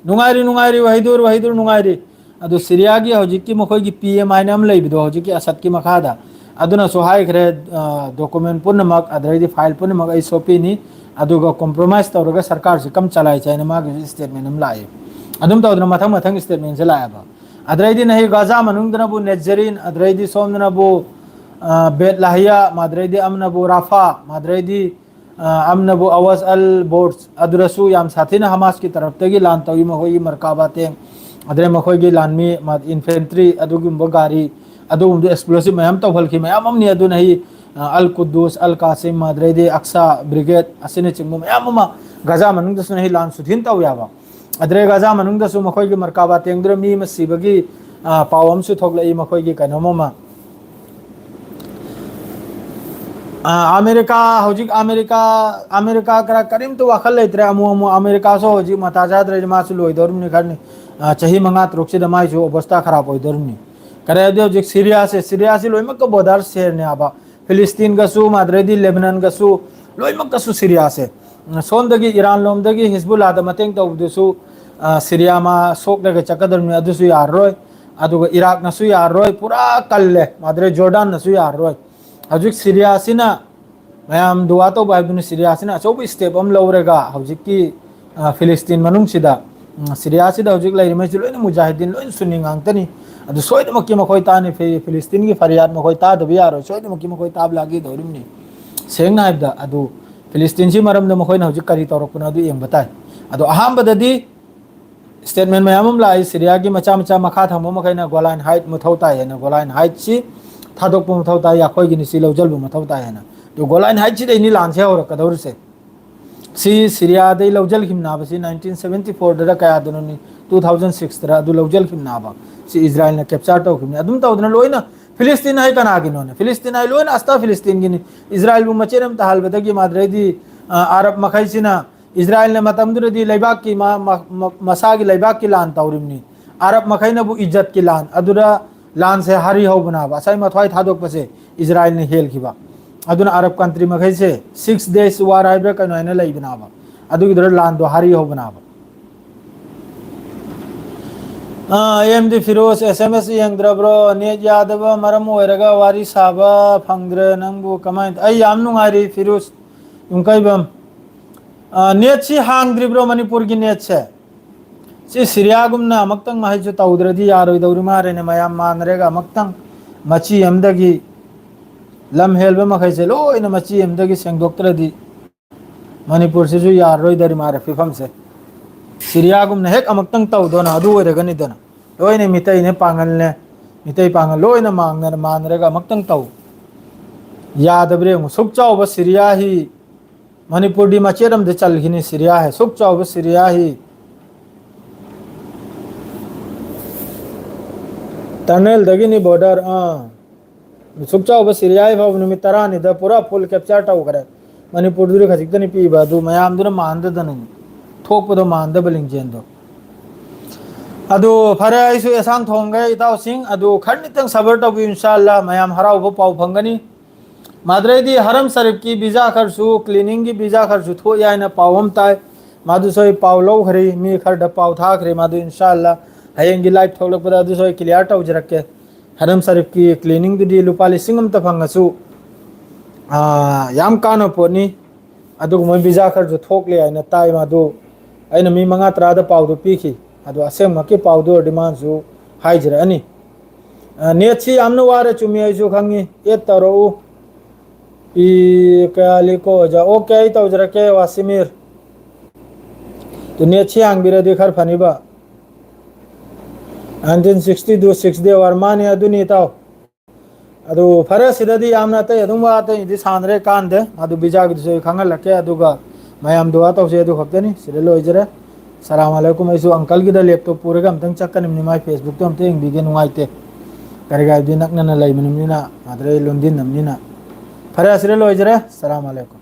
ꯅꯨꯡꯉꯥꯏꯔꯤ, ꯅꯨꯡꯉꯥꯏꯔꯤ, ꯋꯥꯍꯤꯗꯨꯔ, ꯋꯥꯍꯤꯗꯨꯔ, ꯅꯨꯡꯉꯥꯏꯔꯤ꯫ ꯑꯗꯨ ꯁꯤꯔꯤꯌꯥꯒꯤ ꯍꯧꯖꯤꯛꯀꯤ ꯃꯈꯣꯏꯒꯤ ꯄꯤ ꯑꯦꯝ ꯍꯥꯏꯅ ꯑꯃ ꯂꯩꯕꯗꯣ, ꯍꯧꯖꯤꯛꯀꯤ ꯑꯁꯗꯀꯤ ꯃꯈꯥꯗ, ꯑꯗꯨꯅꯁꯨ ꯍꯥꯏꯈ꯭ꯔꯦ, ꯑ, ꯗꯣꯀꯨꯃꯦꯟ ꯄꯨꯝꯅꯃꯛ, ꯑꯗꯩꯗꯤ ꯐꯥꯏꯜ ꯄꯨꯝꯅꯃꯛ ꯑꯩ ꯁꯣꯞꯄꯤꯅꯤ, ꯑꯗꯨꯒ ꯀꯣꯝꯄ꯭ꯔꯣꯃꯥꯏꯁ ꯇꯧꯔꯒ ꯁꯔꯀꯥꯔꯁꯤ ꯀꯝ ꯆꯂꯥꯏꯁꯦ ꯍꯥꯏꯅ ꯃꯥꯒꯤꯁꯨ ꯁ꯭ꯇꯦꯠꯃꯦꯟ ꯑꯃ ꯂꯥꯛꯑꯦ꯫ ꯑꯗꯨꯝ ꯇꯧꯗꯅ ꯃꯊꯪ ꯃꯊꯪ ꯁ꯭ꯇꯦꯠꯃꯦꯟꯁꯦ ꯂꯥꯛꯑꯦꯕ꯫ ꯑꯗꯩꯗꯤ ꯅꯍꯤ ꯒꯥꯖꯥ ꯃꯅꯨꯡꯗꯅꯕꯨ ꯅꯦꯖꯔꯤꯟ, ꯑꯗꯩꯗꯤ ꯁꯣꯝꯗꯅꯕꯨ ꯑ, ꯕꯦꯠ ꯂꯥꯍꯤꯌꯥ, ꯃꯥꯗ꯭ꯔꯩꯗꯤ ꯑꯃꯅꯕꯨ ꯔꯥꯐꯥ, ꯃꯥꯗ꯭ꯔꯩꯗꯤ, ꯑ, ꯑꯃꯅꯕꯨ ꯑꯋꯥꯖ ꯑꯜ ꯕꯣꯔꯁ, ꯑꯗꯨꯗꯁꯨ ꯌꯥꯝ ꯁꯥꯊꯤꯅ ꯍꯃꯥꯁꯀꯤ ꯇꯔꯞꯇꯒꯤ ꯂꯥꯟ ꯇꯧꯏ꯫ ꯃꯈꯣꯏꯒꯤ ꯃꯔꯀꯥꯕꯥ ꯇꯦꯡ, ꯑꯗꯩ ꯃꯈꯣꯏꯒꯤ ꯂꯥꯟꯃꯤ, ꯃꯥ-, ꯏꯟꯐꯦꯟꯇ꯭ꯔꯤ, ꯑꯗꯨꯒꯨꯝꯕ ꯒꯥꯔꯤ, ꯑꯗꯨꯒꯨꯝꯕꯗꯨ ꯑꯦꯛꯁꯄ꯭ꯂꯣꯁꯤꯞ ꯃꯌꯥꯝ ꯇꯧꯍꯜꯈꯤ, ꯃꯌꯥꯝ ꯑꯃꯅꯤ꯫ ꯑꯗꯨꯅ ꯑꯩ, ꯑ, ꯑꯜ ꯀꯨꯗꯨꯁ, ꯑꯜ ꯀꯥꯁꯤꯝ, ꯃꯥꯗ꯭ꯔꯩꯗꯤ ꯑꯛꯁꯥ ꯕ꯭ꯔꯤꯒꯦꯗ ꯑꯁꯤꯅꯆꯤꯡꯕ ꯃꯌꯥꯝ ꯑꯃ ꯒꯖꯥ ꯃꯅꯨꯡꯗꯁꯨ ꯑꯩ ꯂꯥꯟ ꯁꯨꯊꯤꯟ ꯇꯧ ꯌꯥꯕ꯫ ꯑꯗꯩ ꯒꯖꯥ ꯃꯅꯨꯡꯗꯁꯨ ꯃꯈꯣꯏꯒꯤ ꯃꯔꯀꯥꯕꯥ ꯇꯦꯡꯗꯨꯗ ꯃꯤ ꯑꯃ ꯁꯤꯕꯒꯤ, ꯑ, ꯄꯥꯎ ꯑꯃꯁꯨ ꯊꯣꯛꯂꯛꯏ, ꯃꯈꯣꯏꯒꯤ ꯀꯩꯅꯣꯝ ꯑꯃ꯫ ꯑ, ꯑꯃꯦꯔꯤꯀꯥ, ꯍꯧꯖꯤꯛ ꯑꯃꯦꯔꯤꯀꯥ, ꯑꯃꯦꯔꯤꯀꯥ ꯈꯔ ꯀꯔꯤꯝꯇ ꯋꯥꯈꯜ ꯂꯩꯇ꯭ꯔꯦ꯫ ꯑꯃꯨꯛ ꯑꯃꯨꯛ ꯑꯃꯦꯔꯤꯀꯥꯁꯨ ꯍꯧꯖꯤꯛ ꯃꯇꯥ ꯆꯥꯗ꯭ꯔꯦ, ꯃꯥꯁꯨ ꯂꯣꯏꯗꯧꯔꯤꯕꯅꯤ ꯈꯔꯅꯤ꯫ ꯑ, ꯆꯍꯤ ꯃꯉꯥ ꯇꯔꯨꯛꯁꯤꯗ ꯃꯥꯏꯁꯨ ꯑꯣꯕꯁꯇꯥ ꯈꯔꯥꯞ ꯑꯣꯏꯗꯧꯔꯤꯕꯅꯤ꯫ ꯀꯔꯤ ꯍꯥꯏꯗꯤ ꯍꯧꯖꯤꯛ ꯁꯤꯔꯤꯌꯥꯁꯦ, ꯁꯤꯔꯤꯌꯥꯁꯤ ꯂꯣꯏꯅꯃꯛꯀ ꯕꯣꯔꯗꯔ ꯁꯦꯔꯅꯦ ꯍꯥꯏꯕ꯫ ꯐꯤꯂꯤꯁꯇꯤꯟꯒꯁꯨ, ꯃꯥꯗ꯭ꯔꯩꯗꯤ ꯂꯦꯕꯅꯟꯒꯁꯨ, ꯂꯣꯏꯅꯃꯛꯀꯁꯨ ꯁꯤꯔꯤꯌꯥꯁꯦ꯫ ꯁꯣꯝꯗꯒꯤ ꯏꯔꯥꯟ ꯂꯣꯝꯗꯒꯤ ꯍꯤꯖꯕꯨꯜꯂꯥꯗ ꯃꯇꯦꯡ ꯇꯧꯕꯗꯨꯁꯨ, ꯑ, ꯁꯤꯔꯤꯌꯥ ꯃꯥ ꯁꯣꯛꯂꯒ ꯆꯠꯀꯗꯧꯔꯤꯕꯅꯤ, ꯑꯗꯨꯁꯨ ꯌꯥꯔꯔꯣꯏ꯫ ꯑꯗꯨꯒ ꯏꯔꯥꯛꯅꯁꯨ ꯌꯥꯔꯔꯣꯏ, ꯄꯨꯔꯥ ꯀꯜꯂꯦ꯫ ꯃꯥꯗ꯭ꯔꯩ ꯖꯣꯔꯗꯥꯟꯅꯁꯨ ꯌꯥꯔꯔꯣꯏ꯫ ꯍꯧꯖꯤꯛ ꯁꯤꯔꯤꯌꯥꯁꯤꯅ, ꯃꯌꯥꯝ ꯗꯨꯋꯥ ꯇꯧꯕ ꯍꯥꯏꯕꯗꯨꯅ, ꯁꯤꯔꯤꯌꯥꯁꯤꯅ ꯑꯆꯧꯕ ꯁ꯭ꯇꯦꯞ ꯑꯃ ꯂꯧꯔꯒ ꯍꯧꯖꯤꯛꯀꯤ, ꯑ, ꯐꯤꯂꯤꯁꯇꯤꯟ ꯃꯅꯨꯡꯁꯤꯗ, ꯎꯝ, ꯁꯤꯔꯤꯌꯥꯁꯤꯗ ꯍꯧꯖꯤꯛ ꯂꯩꯔꯤꯕꯁꯤ ꯂꯣꯏꯅ ꯃꯨꯖꯥꯍꯤꯗꯤꯟ, ꯂꯣꯏꯅ ꯁꯨꯟꯅꯤ ꯉꯥꯛꯇꯅꯤ꯫ ꯑꯗꯨ ꯁꯣꯏꯗꯅꯃꯛꯀꯤ ꯃꯈꯣꯏ ꯇꯥꯅꯤ꯫ ꯐꯤ-, ꯐꯤꯂꯤꯁꯇꯤꯟꯒꯤ ꯐꯔꯤꯌꯥꯗ ꯃꯈꯣꯏ ꯇꯥꯗꯕ ꯌꯥꯔꯣꯏ꯫ ꯁꯣꯏꯗꯅꯃꯛꯀꯤ ꯃꯈꯣꯏ ꯇꯥꯕ ꯂꯥꯛꯀꯗꯧꯔꯤꯕꯅꯤ꯫ ꯁꯦꯡꯅ ꯍꯥꯏꯕꯗ, ꯑꯗꯨ ꯐꯤꯂꯤꯁꯇꯤꯟꯁꯤ ꯃꯔꯝꯗ ꯃꯈꯣꯏꯅ ꯍꯧꯖꯤꯛ ꯀꯔꯤ ꯇꯧꯔꯛꯄꯅꯣ ꯑꯗꯨ ꯌꯦꯡꯕ ꯇꯥꯏ꯫ ꯑꯗꯣ ꯑꯍꯥꯟꯕꯗꯗꯤ ꯁ꯭ꯇꯦꯠꯃꯦꯟ ꯃꯌꯥꯝ ꯑꯃ ꯂꯥꯛꯏ, ꯁꯤꯔꯤꯌꯥꯒꯤ ꯃꯆꯥ ꯃꯆꯥ ꯃꯈꯥ ꯊꯪꯕ ꯃꯈꯩꯅ ꯒꯣꯂꯥꯟ ꯍꯥꯏꯠ ꯃꯊꯧ ꯇꯥꯏ ꯍꯥꯏꯅ, ꯒꯣꯂꯥꯟ ꯍꯥꯏꯠꯁꯤ ꯊꯥꯗꯣꯛꯄ ꯃꯊꯧ ꯇꯥꯏ, ꯑꯩꯈꯣꯏꯒꯤꯅꯤ ꯁꯤ ꯂꯧꯁꯤꯟꯕ ꯃꯊꯧ ꯇꯥꯏ ꯍꯥꯏꯅ꯫ ꯑꯗꯣ ꯒꯣꯂꯥꯟ ꯍꯥꯏꯠꯁꯤꯗꯩꯅꯤ ꯂꯥꯟꯁꯦ ꯍꯧꯔꯛꯀꯗꯧꯔꯤꯁꯦ꯫ ꯁꯤ ꯁꯤꯔꯤꯌꯥꯗꯩ ꯂꯧꯁꯤꯟꯈꯤꯕꯅꯦꯕ, ꯁꯤ ꯅꯥꯏꯟꯇꯤꯟ ꯁꯚꯦꯟꯇꯤ ꯐꯣꯔꯗꯔ ꯀꯌꯥꯗꯅꯣꯅꯤ, ꯇꯨ ꯊꯥꯎꯖꯟ ꯁꯤꯛꯁꯇꯔ ꯑꯗꯨ ꯂꯧꯁꯤꯟꯈꯤꯕꯅꯦꯕ꯫ ꯁꯤ ꯏꯖꯔꯥꯏꯜꯅ ꯀꯦꯞꯆꯔ ꯇꯧꯈꯤꯕꯅꯤ꯫ ꯑꯗꯨꯝ ꯇꯧꯗꯅ ꯂꯣꯏꯅ ꯐꯤꯂꯤꯁꯇꯤꯟ ꯍꯥꯏ ꯀꯅꯥꯒꯤꯅꯣꯅꯦ? ꯐꯤꯂꯤꯁꯇꯤꯟ ꯍꯥꯏ ꯂꯣꯏꯅ ꯑꯁꯇꯥ ꯐꯤꯂꯤꯁꯇꯤꯟꯒꯤꯅꯤ꯫ ꯏꯖꯔꯥꯏꯜꯕꯨ ꯃꯆꯦꯠ ꯑꯃ ꯇꯥꯍꯜꯕꯗꯒꯤ ꯃꯥꯗ꯭ꯔꯩꯗꯤ, ꯑ, ꯑꯔꯕ ꯃꯈꯩꯁꯤꯅ, ꯏꯖꯔꯥꯏꯜꯅ ꯃꯇꯝꯗꯨꯗꯗꯤ ꯂꯩꯕꯥꯛꯀꯤ ꯃ-, ꯃ-, ꯃ-, ꯃꯁꯥꯒꯤ ꯂꯩꯕꯥꯛꯀꯤ ꯂꯥꯟ ꯇꯧꯔꯤꯕꯅꯤ꯫ ꯑꯔꯕ ꯃꯈꯩꯅꯕꯨ ꯏꯖꯠꯀꯤ ꯂꯥꯟ, ꯑꯗꯨꯗ ꯂꯥꯟꯁꯦ ꯍꯥꯔꯤ ꯍꯧꯕꯅꯦꯕ꯫ ꯉꯁꯥꯏ ꯃꯊ꯭ꯋꯥꯏ ꯊꯥꯗꯣꯛꯄꯁꯦ ꯏꯖꯔꯥꯏꯜꯅ ꯍꯦꯜꯈꯤꯕ꯫ ꯑꯗꯨꯅ ꯑꯔꯕ ꯀꯟꯇ꯭ꯔꯤ ꯃꯈꯩꯁꯦ six days war ꯍꯥꯏꯕ꯭ꯔꯥ ꯀꯩꯅꯣ ꯍꯥꯏꯅ ꯂꯩꯕꯅꯦꯕ꯫ ꯑꯗꯨꯒꯤꯗꯨꯗ ꯂꯥꯟꯗꯣ ꯍꯥꯔꯤ ꯍꯧꯕꯅꯦꯕ꯫ ꯑꯥ, ꯑꯦꯝ ꯗꯤ ꯐꯤꯔꯣꯖ, ꯑꯦꯁ ꯑꯦꯝ ꯑꯦꯁ ꯌꯦꯡꯗ꯭ꯔꯕ꯭ꯔꯣ? ꯅꯦꯠ ꯌꯥꯗꯕ ꯃꯔꯝ ꯑꯣꯏꯔꯒ ꯋꯥꯔꯤ ꯁꯥꯕ ꯐꯪꯗ꯭ꯔꯦ꯫ ꯅꯪꯕꯨ ꯀꯃꯥꯏꯅ? ꯑꯩ ꯌꯥꯝ ꯅꯨꯡꯉꯥꯏꯔꯤ ꯐꯤꯔꯣꯖ ꯌꯨꯝꯀꯩꯕꯝ꯫ ꯑꯥ, ꯅꯦꯠꯁꯤ ꯍꯥꯡꯗ꯭ꯔꯤꯕ꯭ꯔꯣ, ꯃꯅꯤꯄꯨꯔꯒꯤ ꯅꯦꯠꯁꯦ? ꯁꯤ ꯁꯤꯔꯤꯌꯥꯒꯨꯝꯅ ꯑꯃꯨꯛꯇꯪ ꯃꯍꯩꯁꯨ ꯇꯧꯗ꯭ꯔꯗꯤ ꯌꯥꯔꯣꯏꯗꯧꯔꯤ ꯃꯥꯜꯂꯦꯅꯦ꯫ ꯃꯌꯥꯝ ꯃꯥꯟꯅꯔꯦꯒ ꯑꯃꯨꯛꯇꯪ ꯃꯆꯤ ꯑꯃꯗꯒꯤ ꯂꯝ ꯍꯦꯜꯕ ꯃꯈꯩꯁꯦ ꯂꯣꯏꯅ ꯃꯆꯤ ꯑꯃꯗꯒꯤ ꯁꯦꯡꯗꯣꯛꯇ꯭ꯔꯗꯤ ꯃꯅꯤꯄꯨꯔꯁꯤꯁꯨ ꯌꯥꯔꯔꯣꯏꯗꯧꯔꯤ ꯃꯥꯔꯦ ꯐꯤꯕꯝꯁꯦ꯫ ꯁꯤꯔꯤꯌꯥꯒꯨꯝꯅ ꯍꯦꯛ ꯑꯃꯨꯛꯇꯪ ꯇꯧꯗꯅ ꯑꯗꯨ ꯑꯣꯏꯔꯒꯅꯤꯗꯅ꯫ ꯂꯣꯏꯅ ꯃꯤꯇꯩꯅꯦ ꯄꯥꯡꯒꯜꯅꯦ, ꯃꯤꯇꯩ ꯄꯥꯡꯒꯜ ꯂꯣꯏꯅ ꯃꯥꯡꯅ-, ꯃꯥꯟꯅꯔꯒ ꯑꯃꯨꯛꯇꯪ ꯇꯧ꯫ ꯌꯥꯗꯕ꯭ꯔꯥ ꯌꯦꯡꯉꯨ꯫ ꯁꯨꯛ ꯆꯥꯎꯕ ꯁꯤꯔꯤꯌꯥ ꯍꯤ ꯃꯅꯤꯄꯨꯔꯗꯤ ꯃꯆꯦꯠ ꯑꯃꯗ ꯆꯜꯈꯤꯅꯤ꯫ ꯁꯤꯔꯤꯌꯥ ꯍꯤ ꯁꯨꯛ ꯆꯥꯎꯕ ꯁꯤꯔꯤꯌꯥ ꯍꯤ ꯇꯅꯦꯜꯗꯒꯤꯅꯤ ꯕꯣꯔꯗꯔ, ꯑꯥ꯫ ꯁꯨꯛ ꯆꯥꯎꯕ ꯁꯤꯔꯤꯌꯥ ꯍꯤ ꯐꯥꯎꯕ ꯅꯨꯃꯤꯠ ꯇꯔꯥꯅꯤꯗ ꯄꯨꯔꯥ ꯐꯨꯜ ꯀꯦꯞꯆꯔ ꯇꯧꯈ꯭ꯔꯦ꯫ ꯃꯅꯤꯄꯨꯔꯗꯨꯗꯤ ꯈꯖꯤꯛꯇꯅꯤ ꯄꯤꯕ, ꯑꯗꯨ ꯃꯌꯥꯝꯗꯨꯅ ꯃꯥꯟꯗꯗꯅꯅꯤ꯫ ꯊꯣꯛꯄꯗꯣ ꯃꯥꯟꯗꯕ ꯂꯤꯡꯖꯦꯜꯗꯣ꯫ ꯑꯗꯨ ꯐꯔꯦ, ꯑꯩꯁꯨ ꯑꯦꯁꯥꯡ ꯊꯣꯡꯒꯦ ꯏꯇꯥꯎꯁꯤꯡ꯫ ꯑꯗꯨ ꯈꯔꯅꯤꯇꯪ ꯁꯕꯔ ꯇꯧꯕꯤꯌꯨ, ꯏꯟꯁꯥ ꯑꯜꯂꯥ ꯃꯌꯥꯝ ꯍꯔꯥꯎꯕ ꯄꯥꯎ ꯐꯪꯒꯅꯤ꯫ ꯃꯥꯗ꯭ꯔꯩꯗꯤ ꯍꯔꯝ ꯁꯔꯤꯐꯀꯤ ꯚꯤꯖꯥ ꯈꯔꯁꯨ, ꯀ꯭ꯂꯤꯅꯤꯡꯒꯤ ꯚꯤꯖꯥ ꯈꯔꯁꯨ ꯊꯣꯛꯑꯦ ꯍꯥꯏꯅ ꯄꯥꯎ ꯑꯃ ꯇꯥꯏ꯫ ꯃꯗꯨꯁꯨ ꯑꯩ ꯄꯥꯎ ꯂꯧꯈ꯭ꯔꯦ, ꯃꯤ ꯈꯔꯗ ꯄꯥꯎ ꯊꯥꯈ꯭ꯔꯦ꯫ ꯃꯗꯨ ꯏꯟꯁꯥ ꯑꯜꯂꯥ ꯍꯌꯦꯡꯒꯤ ꯂꯥꯏꯚ ꯊꯣꯛꯂꯛꯄꯗ ꯑꯗꯨꯁꯨ ꯑꯩ ꯀ꯭ꯂꯤꯌꯥꯔ ꯇꯧꯖꯔꯛꯀꯦ꯫ ꯍꯔꯝ ꯁꯔꯤꯐꯀꯤ ꯀ꯭ꯂꯤꯅꯤꯡꯗꯨꯗꯤ ꯂꯨꯄꯥ ꯂꯤꯁꯤꯡ ꯑꯃꯇ ꯐꯪꯉꯁꯨ, ꯑꯥ, ꯌꯥꯝ ꯀꯥꯟꯅꯕ ꯄꯣꯠꯅꯤ꯫ ꯑꯗꯨꯒ ꯃꯣꯏ ꯚꯤꯖꯥ ꯈꯔꯁꯨ ꯊꯣꯛꯂꯦ ꯍꯥꯏꯅ ꯇꯥꯏ꯫ ꯃꯗꯨ ꯑꯩꯅ ꯃꯤ ꯃꯉꯥ ꯇꯔꯥꯗ ꯄꯥꯎꯗꯨ ꯄꯤꯈꯤ꯫ ꯑꯗꯨ ꯑꯁꯦꯡꯕꯃꯛꯀꯤ ꯄꯥꯎꯗꯨ ꯑꯣꯏꯔꯗꯤ ꯃꯥꯅꯁꯨ ꯍꯥꯏꯖꯔꯛꯑꯅꯤ꯫ ꯑ, ꯅꯦꯠꯁꯤ ꯌꯥꯝꯅ ꯋꯥꯔꯦ, ꯆꯨꯝꯃꯤ, ꯑꯩꯁꯨ ꯈꯪꯉꯤ꯫ ꯑꯦꯗ ꯇꯧꯔꯛꯎ꯫ ꯄꯤ ꯀꯌꯥ ꯂꯤꯀꯣ ꯑꯣꯖꯥ? ꯑꯣꯀꯦ, ꯑꯩ ꯇꯧꯖꯔꯛꯀꯦ, ꯋꯥꯁꯤꯃꯤꯔ꯫ ꯑꯗꯨ ꯅꯦꯠꯁꯤ ꯍꯥꯡꯕꯤꯔꯗꯤ ꯈꯔ ꯐꯅꯤꯕ꯫ Nineteen sixty two, six day war, ꯃꯥꯅꯤ, ꯑꯗꯨꯅꯤ ꯏꯇꯥꯎ꯫ ꯑꯗꯨ ꯐꯔꯦ, ꯁꯤꯗꯗꯤ ꯌꯥꯝꯅ ꯑꯇꯩ ꯑꯗꯨꯝ ꯋꯥ ꯑꯇꯩꯗꯤ ꯁꯥꯟꯅꯔꯦ, ꯀꯥꯟꯗꯦ꯫ ꯑꯗꯨ ꯚꯤꯖꯥꯒꯤꯗꯨꯁꯨ ꯑꯩ ꯈꯪꯍꯜꯂꯛꯀꯦ, ꯑꯗꯨꯒ ꯃꯌꯥꯝ ꯗꯨꯋꯥ ꯇꯧꯁꯦ꯫ ꯑꯗꯨ ꯈꯛꯇꯅꯤ, ꯁꯤꯗ ꯂꯣꯏꯖꯔꯦ꯫ ꯁꯂꯥꯝ ꯑꯂꯩꯀꯨꯝ꯫ ꯑꯩꯁꯨ ꯑꯪꯀꯜꯒꯤꯗ ꯂꯦꯞꯇꯣꯞ ꯄꯨꯔꯒ ꯑꯝꯇꯪ ꯆꯠꯀꯅꯤꯕꯅꯤ, ꯃꯥꯏ ꯐꯦꯁꯕꯨꯛꯇꯣ ꯑꯝꯇ ꯌꯦꯡꯕꯤꯒꯦ, ꯅꯨꯡꯉꯥꯏꯇꯦ꯫ ꯀꯔꯤꯒꯤꯅꯣ ꯍꯥꯏꯕꯗꯤ ꯅꯛꯅꯅ ꯂꯩꯕꯅꯤꯅ, ꯑꯗꯨꯗꯩ ꯂꯣꯟꯗꯤꯟꯅꯕꯅꯤꯅ꯫ ꯐꯔꯦ, ꯑꯁꯤꯗ ꯂꯣꯏꯖꯔꯦ꯫ ꯁꯂꯥꯝ ꯑꯂꯩꯀꯨꯝ꯫